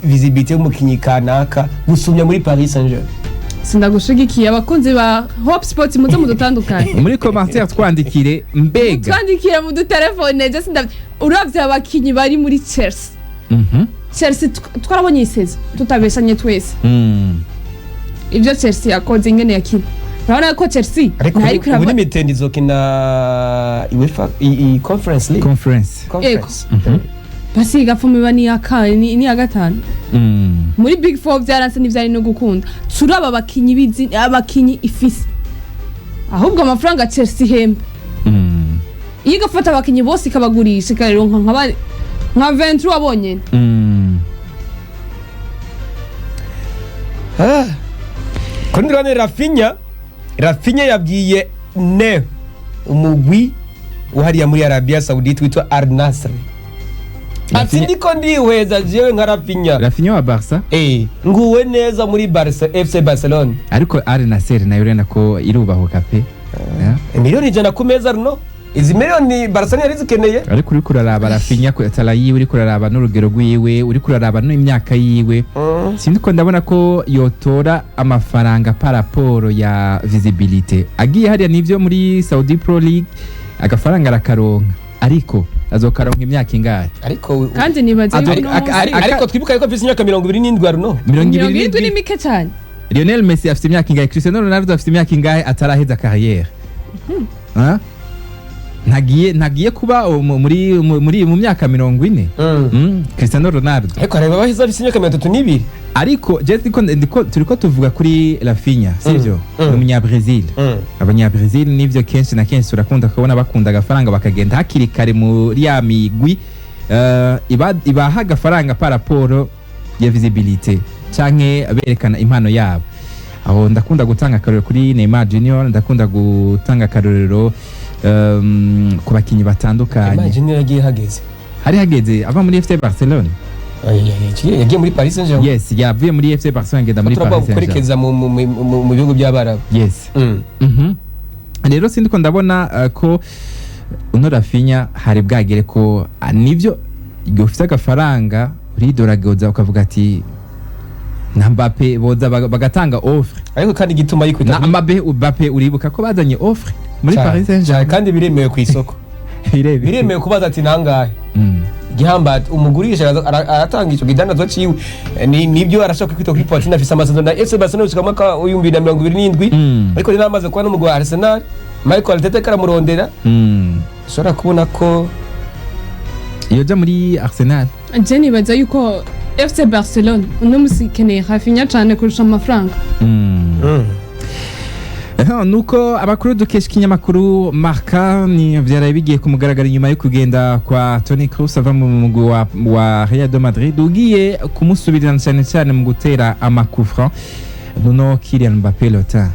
visibility y'umukinyi kanaka gusumya muri Paris Saint-Germain. Sindagushigikiye. Abakunzi ba Hope Sports, muze mudutandukanye. Muri commentaire twandikire mbega. Twandikire mu dutelefone. Je sinda uravye abakinyi bari muri Chelsea. Chelsea twarabonye iyi saison, tutabeshanye twese, ibyo Chelsea yakoze, ingene yakina, urabona ko Chelsea Ariko ntayari ubu n'imitendi izokina UEFA i Conference League. Conference. Conference. Basi igapfuma iba ni iya gatanu muri Big Four. Byaranse, ntibyari no gukunda. Turaba abakinyi bizi, abakinyi ifise, ahubwo amafaranga Chelsea ihemba, iyo igafata abakinyi bose ikabagurisha ikaronka nka 23 bonyene. Ah. Ku rundi ruhande Rafinha yabwiye ne umugwi wahariya muri Arabia Saudite witwa Al Nassr ati ndiko ndihweza jewe nka Rafinha. Rafinha wa Barca. Nguwe neza muri Barca, FC Barcelona. Ariko Al Nassr nayo urabona ko irubahuka pe. Yeah. Miliyoni 100 ku meza runo, izi miliyoni Barca ntiyari zikeneye. Ariko uriko uraraba Rafinha ku tala yiwe, uriko uraraba n'urugero rwiwe, uriko uraraba n'imyaka yiwe, sinzi ko ndabona ko yotora amafaranga par rapport ya visibilité agiye hariya. Nivyo muri Saudi Pro League agafaranga arakaronka, ariko azokaronka imyaka ingahe? Ariko Kandi nibaze yuko uno munsi ariko twibuka yuko afise imyaka 27 runo. Mirongo mirongo ibiri irindwi ni n'indwi. mike cyane. Lionel Messi afite imyaka ingahe? Cristiano Ronaldo afite imyaka ingahe ataraheza carrière? Hein? Ntagiye kuba muri mu myaka 40. Cristiano Ronaldo. Ariko hareba abaheza bafise imyaka 32. Ariko je ndiko turiko tuvuga kuri Rafinha, sivyo? Mm. Ni umunya-Brazil. Abanya-Brazil nivyo, kenshi na kenshi urakunda kubona bakunda agafaranga, bakagenda hakiri kare muri ya migwi ibaha agafaranga par rapport ya visibilité canke berekana impano yabo. Aho ndakunda gutanga akarorero kuri Neymar Junior, ndakunda gutanga akarorero ku bakinyi batandukanye. Imagine yagiye hageze. Hari hageze ava muri FC Barcelone. Ay, ay, ay, yagiye muri Paris Saint-Germain. Yes, yavuye muri FC Barcelone agenda muri Turavuga Paris Saint-Germain. kwerekeza mu bihugu by'Abarabu. Yes. Rero sindiko ndabona ko uno Rafinha hari bwagere ko nivyo, igihe ufite agafaranga uridoragoza ukavuga ati na Mbappe boza bagatanga offre. Ariko kandi igituma yikwita Na Mbappe uribuka ko bazanye offre muri Cyane, Paris cyane, Saint-Germain. kandi biremewe ku isoko. Biremewe. Biremewe kubaza ati nangahe. Igihamba umugurisha aratanga ico gidandazwa ciwe. Nibyo, arashaka kwita kuri Pochettino, afise amasezerano na FC Barcelona gushika mu mwaka wa 2027. Ariko rero amaze kuba n'umugwi wa Arsenal, Michael Arteta karamurondera. Ushobora kubona ko Yoja muri Arsenal. Je nibaza yuko FC Barcelone uno musi ikeneye Rafinha cane kurusha amafaranga. Aha, nuko abakuru dukesha ikinyamakuru Marca ni vyaraye bigiye kumugaragara inyuma yo kugenda kwa Toni Kroos ava mu mugwi wa Real de Madrid, ugiye kumusubirira cyane cyane mu gutera amakufra nuno Kylian Mbappé Lotin.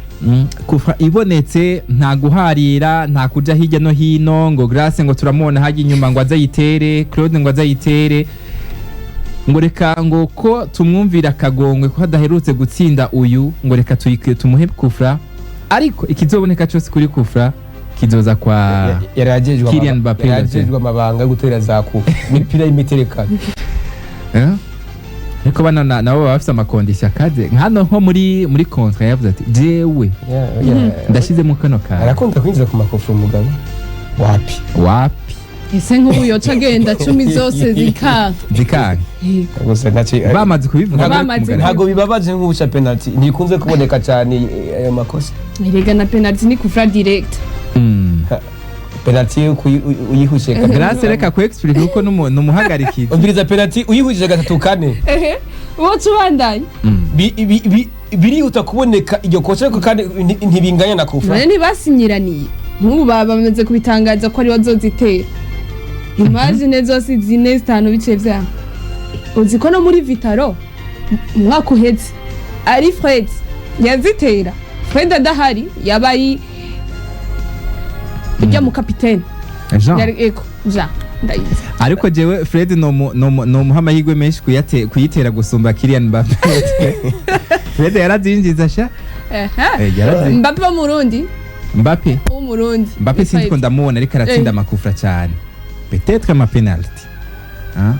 Kufra ibonetse, nta guharira, nta kuja hirya no hino ngo Grace ngo turamubona hajya inyuma ngo aze ayitere, Claude ngo aze ayitere, ngo reka ngo ko tumwumvira akagongwe ko adaherutse gutsinda uyu, ngo reka tumuhe kufra. Ariko ikizoboneka cyose kuri kufra kizoza kwa yari Kylian Mbappé. ajejwe amabanga yo gutera za kufa, imipira y'imiterekano. Eh? Ariko bano nabo baba bafise ama conditions akaze nkano, nko muri contrat yavuze ati jewe ndashizemo kano kantu. Arakunda kwinjira ku makofi umugabo wapi. Wapi. Ese nk'ubu yoca agenda 10 zose zikanka? Zikanka. Gusa Bamaze kubivuga Bamaze bari kumugaragaro. Ntabwo bibabaje nk'ubuca penalty, ntikunze kuboneka cyane ayo makosa. Erega na penalty ni kufra direct. Penalty yo uyihushe kabiri. Grace, reka ku explique kuko numuhagarikizi. Umviriza, penalty uyihuje gatatu kane, Ehe, woca ubandanya. Birihuta kuboneka iryo kosa, ariko kandi ntibinganya na kufa. None ntibasinyiraniye? Nk'ubu baba bamaze kubitangaza ko ariwe azozitera. Imagine zose zine zitanu biciye vyaha. Uzi ko no muri Vitaro umwaka uheze ari Fred yazitera? Fred adahari yaba ari ujya mu kapitene. Jean. Yari eko Jean ndayizi. Ariko jewe Fred nomuha amahirwe menshi kuyitera gusumba Kylian Mbappe. Fred yarazinjiza sha. Ehe. Mbappe wo Murundi. Mbappe. Wo Murundi. Mbappe sinzi ko ndamubona ariko aratsinda amakufra cyane, peut-être ama penalty. Ah?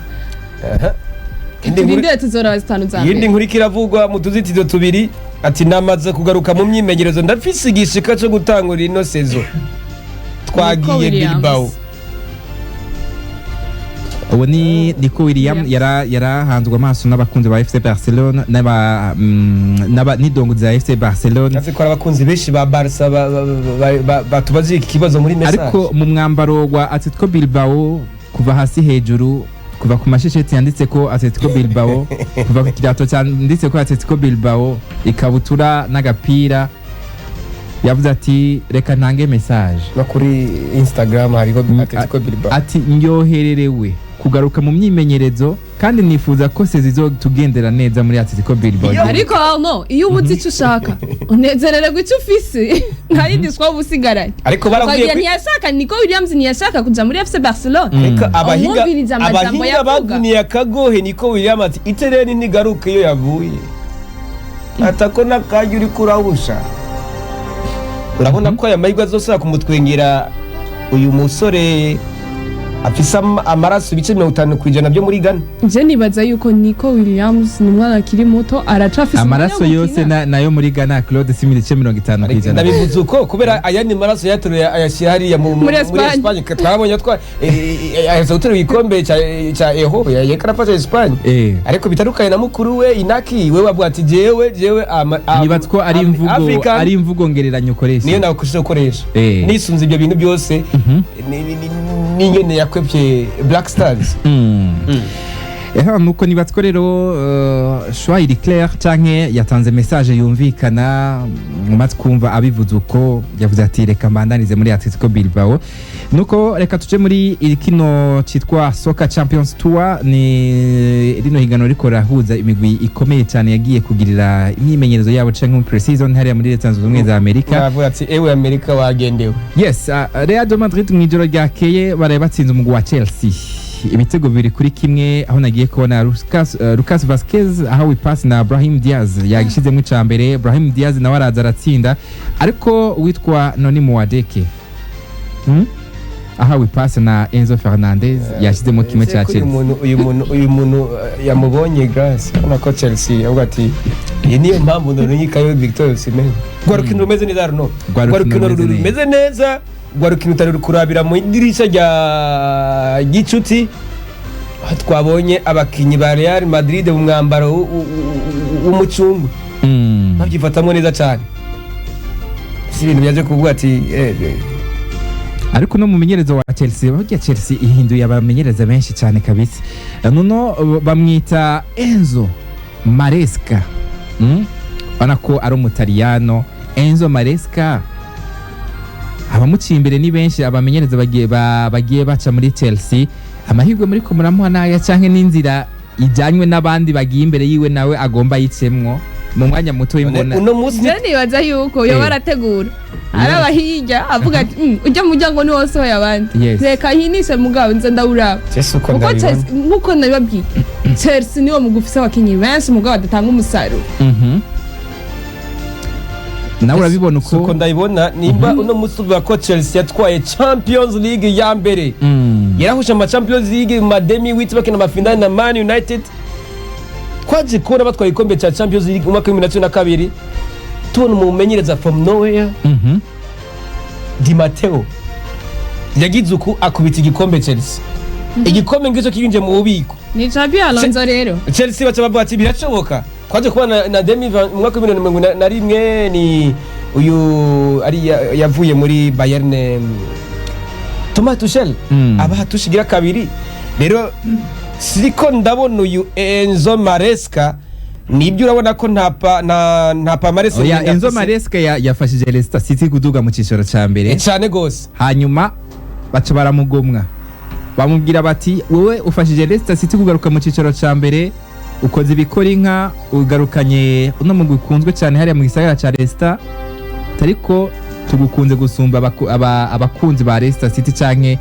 Indi nkuru- Turindire tuzoraba zitanu za Iyindi mbere. nkuru ikiravugwa mu tuzitizo tubiri, ati namaze kugaruka mu myimenyerezo, ndafise igishika co gutangura ino saison, twagiye Williams. Bilbao. Uwo ni Nico William. Williams. Yarahanzwe amaso n'abakunzi ba FC Barcelona n'idongo za FC Barcelona. Nzi ko hari abakunzi benshi ba Barca batubaza iki kibazo muri message. Ariko mu mwambaro wa Atletico Bilbao kuva hasi hejuru, kuva ku mashesheti yanditse ko Atletico Bilbao, kuva ku kirato cyanditse ko Atletico Bilbao, ikabutura n'agapira, yavuze ati reka ntange message. No kuri Instagram hariho Atletico Bilbao. Ati ndyohererewe kugaruka mu myimenyerezo kandi nifuza ko tugendera neza muri Atletico Bilbao. Ariko no iyo ubuze icyo ushaka unezerererwa icyo ufise, nta yindi shwa uba usigaranye. Ariko baravuye Ukagira ntiyashaka, Nico Williams ntiyashaka kuja muri FC Barcelona. Ariko abahinga Umwumviriza amajambo abahinga yavuga. bavuniye akagohe Niko Williams ati itereni ntigaruke iyo yavuye, atako n'akanya uri kurahusha. Urabona ko aya mahirwe azosaba kumutwengera uyu musore. Afise amaraso ibice 50% byo muri Ghana. Je nibaza yuko Nico Williams ni umwana akiri muto, aracafise Amaraso umwanya wo yose gukina. nayo muri Ghana, Claude, si 50%. Ndabivuze uko kubera ayandi maraso yatoruye ayashyira hariya Muri Espagne. Espagne. Twabonye twa aheza guterura igikombe ca Euro, yariko arafasha Espagne. Ariko bitandukanye na mukuru we Inaki, we wavuga ati jewe Nibatse ko ari imvugo African. ari imvugo ngereranyo ukoresha. Niyo nakoresha gukoresha. Nisunze ibyo bintu byose n'ingene yakwepye Black Stars. Eha, nuko nibatse ko rero choix iri clair canke yatanze message yumvikana mumaze kumva abivuze uko yavuze ati reka mbandanize muri Atletico Bilbao. Nuko reka tuje muri iri kino citwa Soccer Champions Tour, ni rino higano riko rahuza imigwi ikomeye cyane yagiye kugirira imyimenyerezo yabo canke mu pre-season hariya muri Leta Zunze Ubumwe za Amerika. Navuga ati ewe Amerika, wagendewe. Yes, Real de Madrid mu ijoro ryakeye baraye batsinze umugwi wa Chelsea ibitego 2-1, aho nagiye kubona Lucas Vazquez ahawe ipasi na Brahim Diaz yagishizemo ica mbere. Brahim Diaz nawe araza aratsinda, ariko witwa Noni Muwadeke, Ahawe ipasi na Enzo Fernandez yashyizemo kimwe cya Ese ko uyu Chelsea. Uyu muntu yamubonye Grace, urabona ko Chelsea avuga ati iyi niyo mpamvu nononyikayo Victor Osimhen. Rwa rukino rumeze neza runo, Rwa rwa rukino rukino rumeze rumeze neza, rwa rukino utari kurabira mu idirisha rya gicuti, aho twabonye abakinyi ba Real Madrid mu mwambaro w'umucungwe babyifatamo neza cyane. Si ibintu byaje kuvuga ati Ariko no mumenyereza wa Chelsea, burya Chelsea ihinduye abamenyereza benshi cyane kabisa. Nuno bamwita Enzo Maresca, Ubona ko ari umutaliyano Enzo Maresca. Abamuciye imbere ni benshi, abamenyereza bagiye bagiye baca muri Chelsea. Amahirwe muri ko muramuha naya canke n'inzira ijanywe n'abandi bagiye imbere yiwe nawe agomba yicemwo mu mwanya muto w'imbona? Uno munsi Je nibaza yuko yoba arategura araba hirya avuga ati "Ujya muryango ni wosohoye abandi, reka hinishe mugabo nze ndawuraba." Jesu uko Kuko ndabibona. Chelsea, nkuko nabibabwiye, Chelsea niwo mugwi ufise abakinyi benshi mugabo badatanga umusaruro. Nawe urabibona uko uko? Ndabibona nimba uno munsi uvuga ko Chelsea yatwaye Champions League ya mbere, yarahushe ama Champions League mu ma demi-huit, bakina amafinali na Man United. Twaje kubona batwaye igikombe cya Champions League mu mwaka wa 2012, tubona umumenyereza from nowhere, Di Matteo, yagize uku akubita igikombe Chelsea, igikombe ngicyo kirinjiye mu bubiko. Ni Xabi Alonso rero. Chelsea baca bavuga ati birashoboka. Twaje kubona na demi mu mwaka wa 2021, ni uyu ari yavuye muri Bayern, Thomas Tuchel, abaha tushigira kabiri. Rero siko ndabona uyu Enzo Maresca, nibyo urabona ko nta palmarès Oya, ndende Enzo afise. Maresca yafashije Leicester City kuduga mu cicaro ca mbere. Cyane gose. Hanyuma baca baramugomwa, bamubwira bati wowe ufashije Leicester City kugaruka mu cicaro ca mbere, ukoze ibikora inka, ugarukanye uno mugwi ukunzwe cyane hariya mu gisagara ca Leicester, ariko tugukunze gusumba abakunzi ba Leicester City canke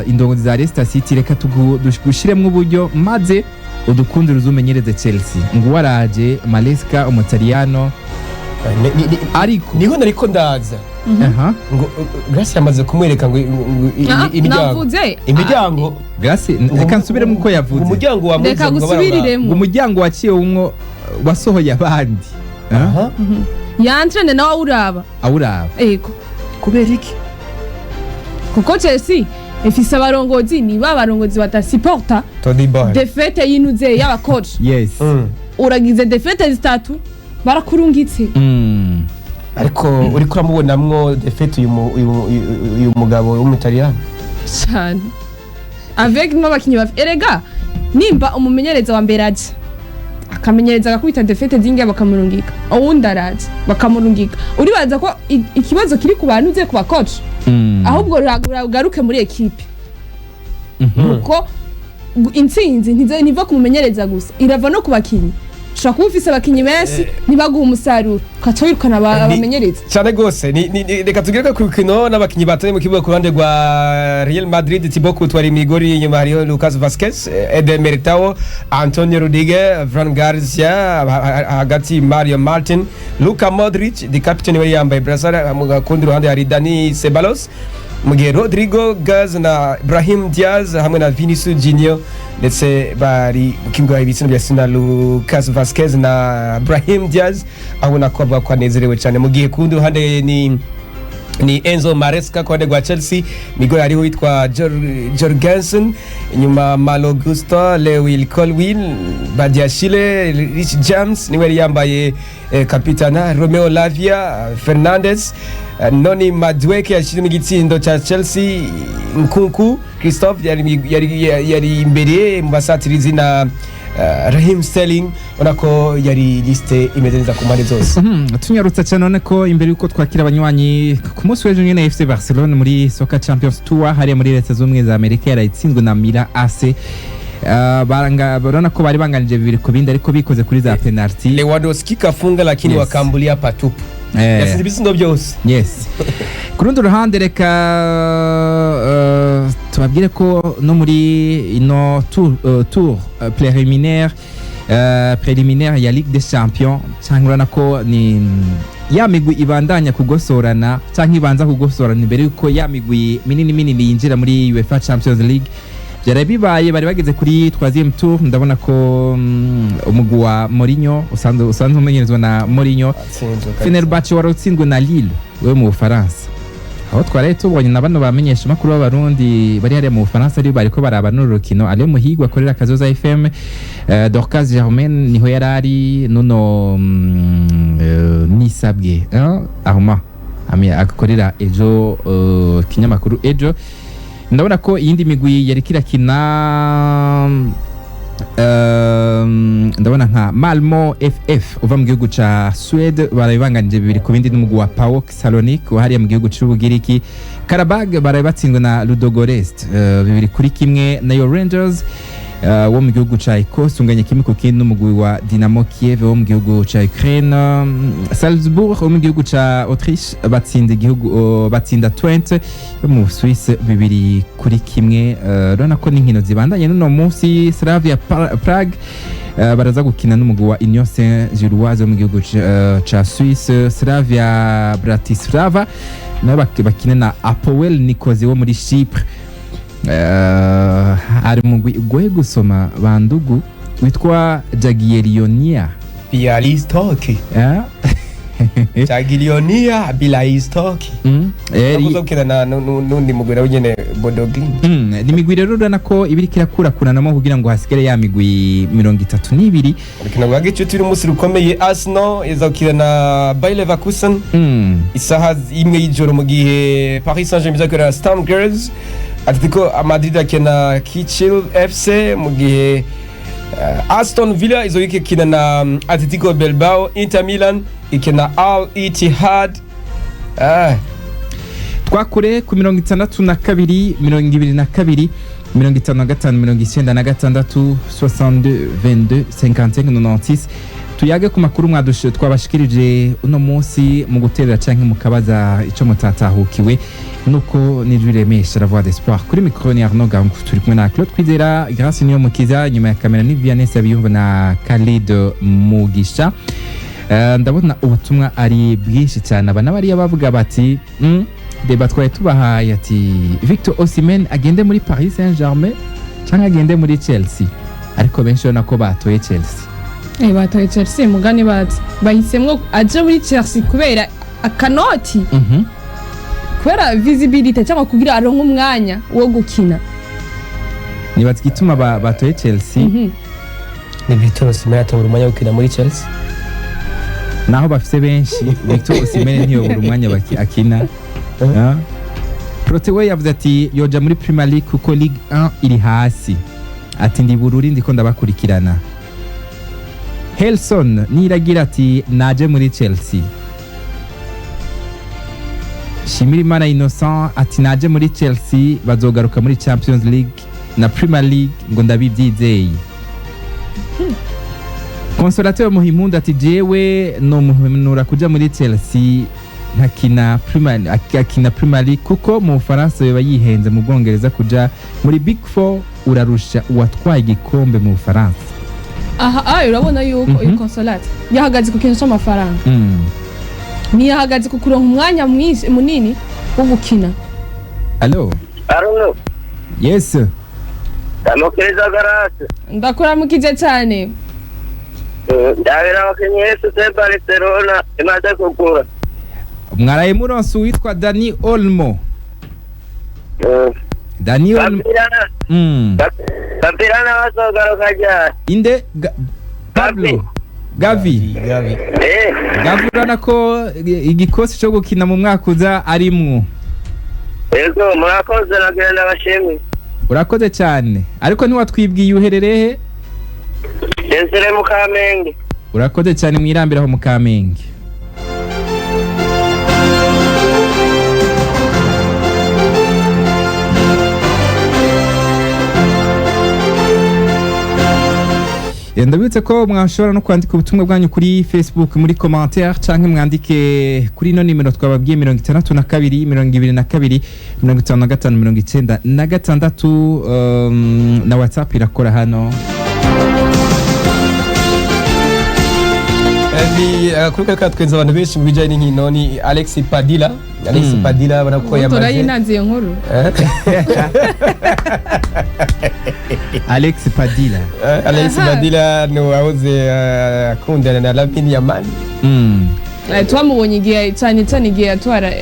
indongozi za Leicester City, reka tugushiremwo uburyo maze udukundire uzumenyereze Chelsea. Ngo waraje Maresca umutaliyano. Ariko Niho nariko ndaza aha. ngo Grace yamaze kumwereka ngo Ah, imiryango navuze. imiryango Grace, reka nsubiremo uko yavuze. Umuryango wa Reka Ngo gusubiriremo. umuryango waciye umwo wasohoye abandi. Ah? Yantrene nawe awuraba. Awuraba. Ego. Kubera iki? Kuko Chelsea ifise abarongozi, niba abarongozi badasiporta Tony Boy défaite y'inuze y'abakoci. Uragize défaite zitatu, barakurungitse. Ariko uriko uramubonamwo défaite uyu mugabo w'umutaliyani. Cyane, avec n'abakinyi bafite. Erega nimba umumenyereza wa mbere aje akamenyereza agakubita défaite zingahe, bakamurungika, uwundi araje bakamurungika, uribaza ko ikibazo kiri ku bantu uze ku bakoci? Ahubwo ugaruke muri ekipe, kuko intsinzi ntiva ku mumenyereza gusa, irava no ku bakinyi. Ushobora kuba ufise abakinyi benshi ntibaguhe umusaruro, ukaca wirukana abamenyereza. Cyane rwose. Reka tugere ku rukino n'abakinyi batari mu kibuga. Ku ruhande rwa Real Madrid, Thibaut Courtois ari mw'igori, inyuma hariho Lucas Vazquez, Eder Militao, Antonio Rudiger, Fran Garcia, hagati Mario Martin, Luka Modric the captain wari yambaye brassard. Mu kundi ruhande hari Dani Ceballos. Mu gihe Rodrygo Goes na Brahim Diaz hamwe na Vinicius Junior ndetse bari mu kibuga, ibitsindo bya Sina Lucas Vazquez na Brahim Diaz, abona ko avuga ko anezerewe cyane. Mu gihe ku rundi ruhande ni Enzo Maresca ku ruhande rwa Chelsea, migo hariho witwa Jorgensen, inyuma Malo Gusto, Lewis Colwill, Badiashile, Rich James niwe yari yambaye kapitana, Romeo Lavia, Fernandes, Noni Madueke yashyizemo igitsindo cya Chelsea, Nkunku Christophe yari imbere mu basatirizi na Raheem Sterling. Ubona ko yari liste imeze neza ku mpande zose. Tunyarutsa cyane none ko imbere yuko twakira abanywanyi, ku munsi w'ejo nyene FC Barcelona muri Soccer Champions Tour hariya muri Leta Zunze Ubumwe za Amerika yarayitsinzwe na Milan AC. Barabona ko bari banganije 2 ku bindi, ariko bikoze kuri za penalty. Lewandowski kafunga lakini wakambulia patupu. Yasize ibitsindo byose. Yes, ku rundi ruhande reka tubabwire ko no muri ino tour préliminaire ya Ligue des Champions, cyangwa urabona ko ni ya migwi ibandanya kugosorana cyangwa ibanza kugosorana imbere yuko ya migwi minini minini yinjira muri UEFA Champions League. Byari bibaye, bari bageze kuri troisième tour. Ndabona ko umugwi wa Mourinho usanzwe umenyerezwa na Mourinho, Atsinzwe kabisa. Fenerbahce, wari utsinzwe na Lille we mu Bufaransa, aho twaraye tubonye na bano bamenyesha makuru b'Abarundi bari hariya mu Bufaransa ari bariko baraba n'uru rukino. Alain Muhigwa akorera Kazoza FM, Dorcas Germaine niho yarari, nuno Nisabwe Armand akorera Ejo, kinyamakuru Ejo. Ndabona ko iyindi migwi yariko irakina, ndabona nka Malmo FF uva mu gihugu ca Suède barabibanganije 2 ku bindi n'umugwi wa PAOK Salonique wahariya mu gihugu c'Ubugiriki. Qarabag baraye batsinzwe na Ludogorets 2-1, nayo Rangers wo mu gihugu ca Ecosse unganya 1 ku kindi n'umugwi wa Dinamo Kiev wo mu gihugu ca Ukraine. Salzburg wo mu gihugu ca Autriche batsinda igihugu batsinda Twente yo mu Suisse 2-1. Urabona ko n'inkino zibandanye n'uno munsi. Slavia Prague baraza gukina n'umugwi wa Union Saint-Gilloise wo mu gihugu ca Suisse. Slavia Bratislava nabo bakina na Apoel Nicosie wo muri Chypre. Hari umugwi ugoye gusoma bandugu witwa Jagiellonia. Bialystok. Eh? Jagiellonia Bialystok. Nakuza gukina na n'undi mugwi nawe nyene, Bodo Glimt. Ni imigwi rero urabona ko iba iriko irakurakuranamo kugira ngo hasigare ya migwi 32. Urukino rwa gicuti uyu munsi rukomeye, Arsenal iza gukina na Bayer Leverkusen isaha 1 y'ijoro, mu gihe Paris Saint-Germain iza gukina na Sturm Graz, Atletico Madrid akina Kichil FC, mu gihe Aston Villa izo ikina na Atletico Bilbao, Inter Milan ikina Al Ittihad. Twakure ku 62 22 55 96, 62 22 55 96, tuyage ku makuru twabashikirije uno munsi mu guterera canke mukabaza ico mutatahukiwe. Nuko nijwi remesha La Voix d'Espoir, kuri micro ni Arnaud Gangu, turi kumwe na Claude Kwizera, Grace Niyo Mukiza, nyuma ya kamera ni Vianney Sabiyumva na Khalid Mugisha. Ndabona ubutumwa ari bwinshi cyane. Aba n'abariya bavuga bati débat twari tubahaye ati Victor Osimhen agende muri Paris Saint-Germain cyangwa agende muri Chelsea, ariko benshi ubona ko batoye Chelsea. Batoye Chelsea mugani bazi bahisemwo aje muri Chelsea kubera akanoti, kubera visibility cyangwa kugira aronke umwanya wo gukina. Nibaza igituma batoye Chelsea. Ni Victor Osimhen atabura umwanya wo gukina muri Chelsea. Naho bafise benshi, Victor Osimhen ntiyobura umwanya akina. Ah. Prote we yavuze ati yoja muri Premier League kuko Ligue 1 iri hasi, ati ndi Bururi ndiko ndabakurikirana. Helson niragira ati naje muri Chelsea. Shimirimana Innocent ati naje muri Chelsea, bazogaruka muri Champions League na Premier League ngo ndabibyizeye. Consolateur Muhimpundu ati jewe nomuhanura kuja muri Chelsea ntakina Premier, akina Premier League kuko mu Bufaransa yoba yihenze, mu Bwongereza kuja muri Big Four urarusha uwatwaye igikombe mu Bufaransa. Aha urabona yuko uyu Consolate yahagaze ku kintu cy'amafaranga, ntiyahagaze ku kuronka umwanya mwinshi munini wo gukina. Allo. Allo. Yes. Ndamukiriza Garasi. Ndakuramukije cyane. Ndabira abakinyi FC Barcelona imaze kugura. Mwaraye muronse uwitwa Dani Olmo. Dani Olmo. Babirana. Babirana bazogaruka ryari? Inde Pablo Gavi. Gavi. Gavi urabona ko igikosi cyo gukina mu mwaka uza arimwo. Yego, murakoze, nagenda bashimwe. Urakoze cyane, ariko ntiwatwibwiye uherereye he? Desire mu Kamenge. Urakoze cyane, mwirambire aho mu Kamenge. Ndabibutse ko mwashobora no kwandika ubutumwa bwanyu kuri Facebook muri commentaire, canke mwandike kuri ino nimero twababwiye, 62 22 55 96, na WhatsApp irakora hano. Ni agakuru kari katwenza abantu benshi mu bijyanye n'inkino, ni Alex Padilla. Alex Padilla ubona ko yamaze Turayinazi iyo nkuru. Alex Padilla. Alex Padilla ni uwahoze akundana na Lamine Yamal. Twamubonye igihe cyane cyane igihe yatwara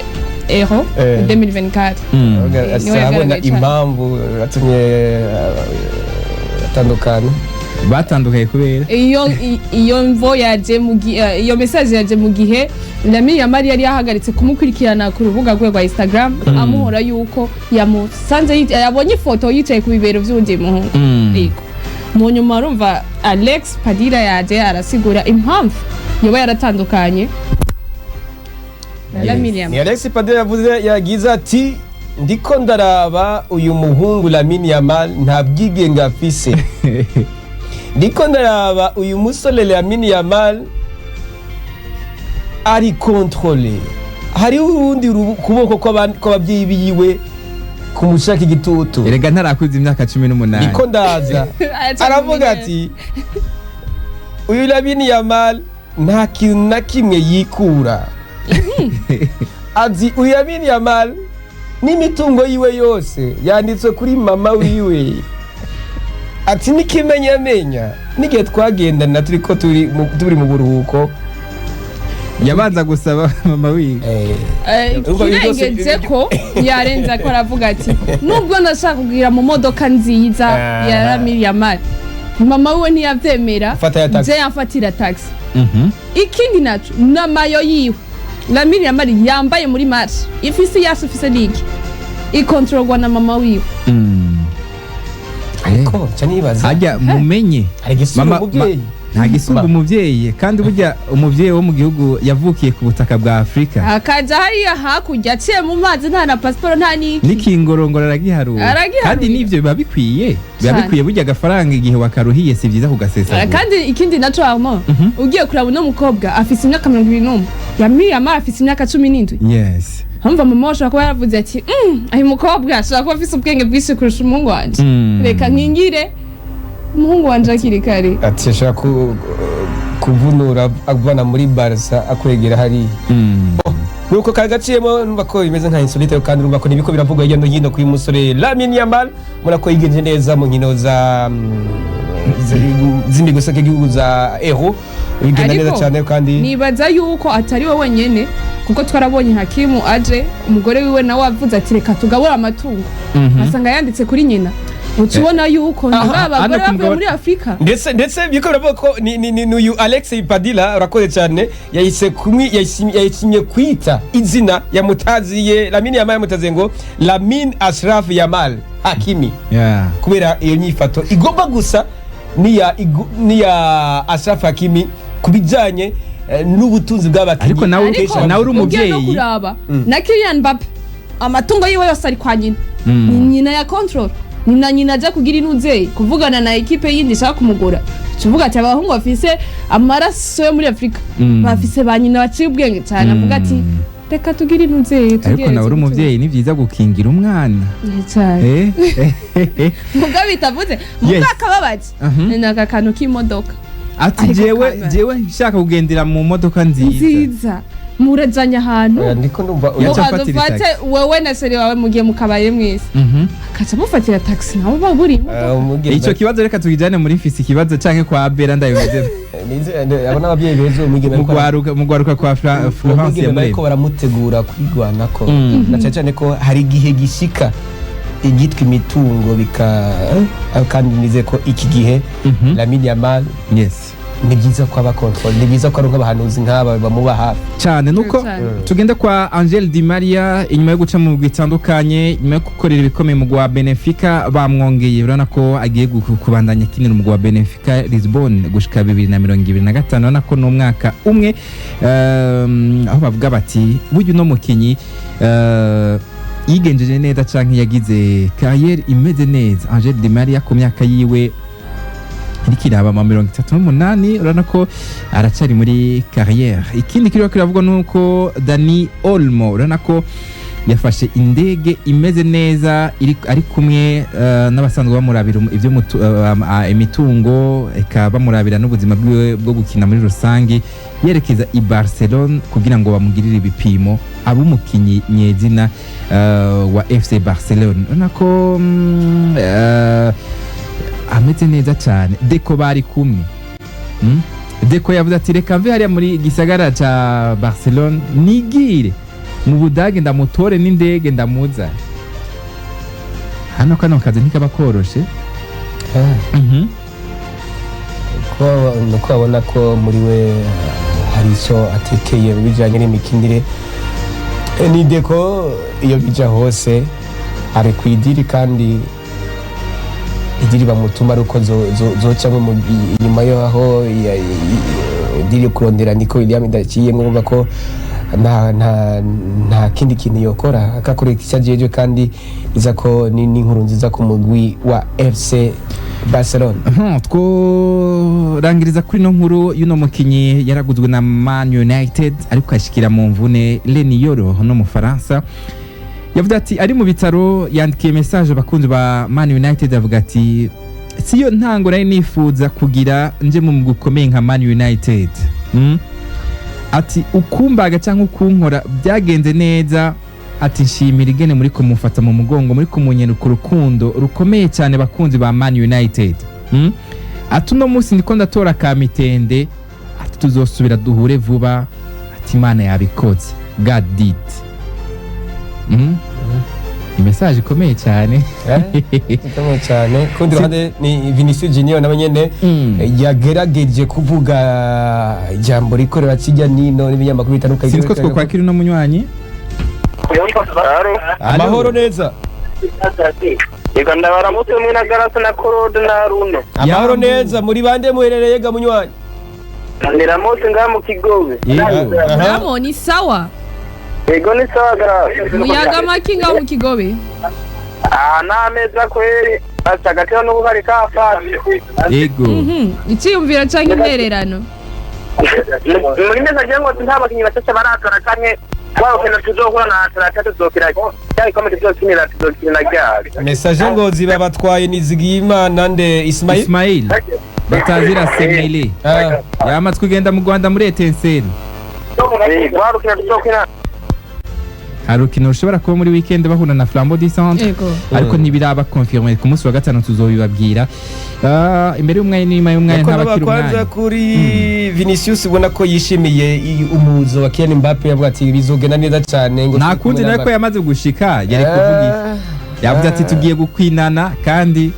Euro 2024. Niwe Arabona yagaragaye cyane. impamvu yatumye atandukana. Batandukanye kubera Iyo mvo yaje mu iyo message yaje mu gihe Lamine Yamal yari yahagaritse kumukurikirana ku rubuga rwe rwa Instagram, amuhora yuko yamusanze yabonye ifoto yicaye ku bibero by'uwundi muhungu. Yego. Mu nyuma urumva Alex Padilla yaje arasigura impamvu yoba yaratandukanye na Lamine Ni Yamal. Alex Padilla yavuze, yagize ati: "Ndiko ndaraba uyu muhungu Lamine Yamal nta bwigenge afise. Ndiko ndaraba uyu musore Lamine Yamal ari contrôlé, hariho urundi kuboko kw'ababyeyi biwe kumushaka igitutu." Erega ntarakuza imyaka 18. Niko ndaza aravuga ati: "Uyu Lamine Yamal nta kintu na kimwe yikura." Ati: "Uyu Lamine Yamal n'imitungo yiwe yose yanditswe kuri mama wiwe." Ati: "N'ikimenyamenya n'igihe twagendana turiko turi mu buruhuko yabanza gusaba mama wiwe. Urumva ibyo byose- Kirengeje ko yarenze ko aravuga ati: "Nubwo ndashaka kugira mu modoka nziza ya Lamine Yamal, mama wiwe ntiyavyemera." Fata ya taxi. Je yamfatira taxi. Ikindi naco n'amayo yiwe Lamine Yamal yambaye muri match ifise yacu ifise ligue ikontororwa na mama wiwe. Ariko nca nibaza, Hajya mumenye hari igisura umubyeyi. Nta gisumba umuvyeyi, kandi burya umuvyeyi wo mu gihugu yavukiye ku butaka bwa Afurika akaja hariya hakurya aciye mu mazi, nta na pasiporo, nta n'iki. N'ikingorongoro aragiharura. Aragiharura. Kandi n'ivyo biba bikwiye, biba Cane. bikwiye. Burya agafaranga igihe wakaruhiye si vyiza kugasesagura. Kandi ikindi naco Armand, ugiye kuraba uno mukobwa afise imyaka 21, Lamine Yamal afise imyaka 17. Hamva mama ashobora kuba yaravuze ati: Uyu mukobwa ashobora kuba afise ubwenge bwinshi kurusha umuhungu wanje, reka nkingire umuhungu wanje hakiri kare." Ati ashaka kuvunura avana muri Barca akwegera hariya. Nuko kari gaciyemo, numva ko bimeze nka insolite, kandi urumva ko nibiko biravugwa hirya no hino kuri uyu musore Lamine Yamal. Murako ko yigenje neza mu nkino za z'imigwi y'igihugu za Euro, bigenda neza Ariko, cyane kandi. Nibaza yuko atari we wenyene, kuko twarabonye Hakimu aje, umugore wiwe nawe avuze ati: "Reka tugabure amatungo," asanga yanditse kuri nyina. Uca ubona yuko ni ba bagore Hano ku bavuye mugabane- muri Afurika. Ndetse biriko biravuga ko ni uyu Alex Padilla, urakoze cyane, yahise kumwi yahishimye kwita izina yamutaziye Lamine Yamal, yamutaziye ngo Lamine Ashraf Yamal Hakimi, kubera iyo nyifato igomba gusa niya Ashraf Hakimi ku bijyanye n'ubutunzi bw'abakinnyi. Ariko nawe Ariko nawe uri ugiye no umuvyeyi. kuraba na Kylian Mbappe, amatungo yiwe yose ari kwa nyina. Ni nyina ya control, ni na nyina aja kugira intuzeyi kuvugana na ekipe yindi ishaka kumugura. Tuvuga ati abahungu bafise amaraso yo muri Afurika bafise ba nyina baciye ubwenge cyane, avuga ati: "Reka tugire intuzeyi." Ariko nawe uri umuvyeyi, ni vyiza gukingira umwana. Cyane. Eh? Muga bitavuze muga akababaje ni aka kantu k'imodoka. Ati Ariko jewe kamba. jewe nshaka kugendera mu modoka nziza. Nziza. Murezanye ahantu. Oya, ndiko ndumva Yaca afatira Mukadufate itaxi. wewe na chéri wawe mugiye mu kabaye mwese, akaca mufatira taxi, nabo baburi. Umugeni. Ico kibazo reka tukijane muri mfise ikibazo canke kwa Bera ndabimeze. Abo n'ababyeyi beza, umwigeme ariko Mugwaruka kwa Florence umwigeme bariko Yamuremye. baramutegura kwigwanako, na cyane cyane ko hari igihe gishika igitwa imitungo bika kandi nizeye ko iki gihe Lamine Yamal ni byiza ko aba control, ni byiza ko aronka abahanuzi nk'aba bamuba hafi. Cyane nuko Cyane. tugenda kwa Angel Di Maria. Inyuma yo guca mu migwi itandukanye, inyuma yo gukorera ibikomeye mu gwa Benfica, bamwongeye. Urabona ko agiye kubandanya akinira umugwi wa Benfica Lisbon gushika 2025. Urabona ko ni umwaka umwe, aho bavuga bati burya uno mukinyi yigenjeje neza canke yagize carrière imeze neza. Angel Di Maria ku myaka yiwe iriko iraba ma 38, urabona ko aracari muri carrière. Ikindi kiriho kiravugwa nuko Dani Olmo, urabona ko yafashe indege imeze neza, ari kumwe n'abasanzwe bamurabira ibyo imitungo, eka bamurabira n'ubuzima bwiwe bwo gukina muri rusange, yerekeza i Barcelone kugira ngo bamugirire ibipimo abe umukinyi nyezina wa FC Barcelone. Urabona ko ameze neza cyane. Deco bari kumwe. Deco yavuze ati reka mve hariya muri gisagara ca Barcelone nigire mu Budage, ndamutore n'indege ndamuza hano. Kano kazi ntikaba koroshe. Ko nuko abona ko muri we hari icyo atekeye mu bijyanye n'imikinire. Ni Deco iyo bija hose ari ku idiri, kandi idiri bamutuma ari uko zocamo inyuma yaho idiri yo kurondera Niko William idaciyemwo, urumva ko nta kindi kintu yokora akakora icyo ajejwe, kandi iza ko ni n'inkuru nziza ku mugwi wa FC Barcelona. Tworangiriza kuri ino nkuru y'uno mukinyi yaraguzwe na Man United ariko ashikira mu mvune, Leny Yoro no mu Faransa. Yavuze ati ari mu bitaro yandikiye message abakunzi ba Man United, avuga ati siyo ntango nari nifuza kugira nje mu mugwi ukomeye nka Man United. Ati ukumbaga cyangwa ukunkora byagenze neza. Ati nshimira igene muri kumufata mu mugongo, muri kumunyeruka urukundo rukomeye cyane, bakunzi ba Man United. Ati uno munsi ndiko ndatora ka mitende. Ati tuzosubira duhure vuba. Ati Imana yabikoze, God did. Ni message ikomeye cyane. Ikomeye cyane. Ku rundi ruhande ni Vinicius Junior nawe nyene yagerageje kuvuga ijambo rikorera kijya nino n'ibinyamakuru bitandukanye. Sinzi ko twokwakira uno munywanyi. Alo. Amahoro neza. Yego, ndabaramutse mwe na Garasi na Korode na Runo. Amahoro Yambu. neza. Muri bande, muherereye ga munywanyi? Ndiramutse ngaha mu Kigobe. Yego. Bravo, ni sawa. Yego, ni sawa Garasi. Muyaga maki ngaho mu Kigobe? Ah, n'ameza kweri. Asa agatera n'ubu kari kafashe. Yego. Iciyumviro canke intererano? Muri meza agira ngo nta bakinyi batatu baratora canke wabukina tuzohura na Atalanta, tuzokina cya gikombe, tuzokinira, tuzokina ryari? Message Ngozi babatwaye Nizigiyimana nde Ismail. Ismail batazira semele. Yamaze kugenda mu Rwanda muri Etincelle. Warukina tuzokina. Hari urukino rushobora kuba muri weekend bahura na Flambeau du Centre. Ariko ntibiraba confirmé. Ku munsi wa gatanu tuzobibabwira. Imbere y'umwanya n'inyuma y'umwanya Ariko ntabakiri kwanza umwanya. Kuri Vinicius ubona ko yishimiye umuzo wa Kylian Mbappe, yavuga ati bizogenda neza cyane ngo Nta turi kumwe kundi na nawe ko Mbappe. yamaze gushika yari kuvuga iki? Yavuze ati tugiye gukwinana kandi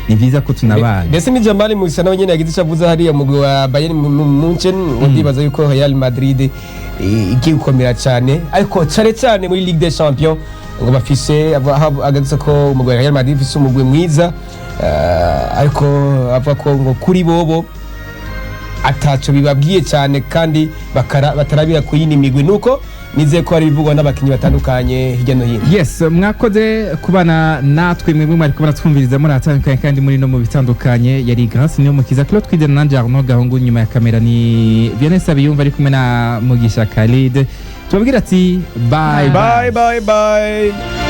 ni byiza ko tunabana. Ndetse ni Jamal Musa nawe nyene yagize icyo avuze hariya mugwi wa Bayern Munchen, ngo ndibaza yuko Real Madrid igiye gukomera cyane, ariko cyane cyane muri Ligue des Champions ngo bafise agarutse ko umugwi wa Real Madrid ufise umugwi mwiza, ariko avuga ko ngo kuri bobo ataco bibabwiye cyane kandi batarabira ku yindi migwi, nuko nizeye ko hari ibivugwa n'abakinyi batandukanye hirya no hino. Yes, mwakoze kubana natwe mwebwe mwari kubana twumviriza muri ahatandukanye kandi muri no mu bitandukanye. Yari Grace niyo mukiza Claude Twizera nanje Arnaud Gahungu. Nyuma ya kamera ni Vianney Sabiyumva ari kumwe na Mugisha Khalid. Tubabwira ati bye. Bye bye bye.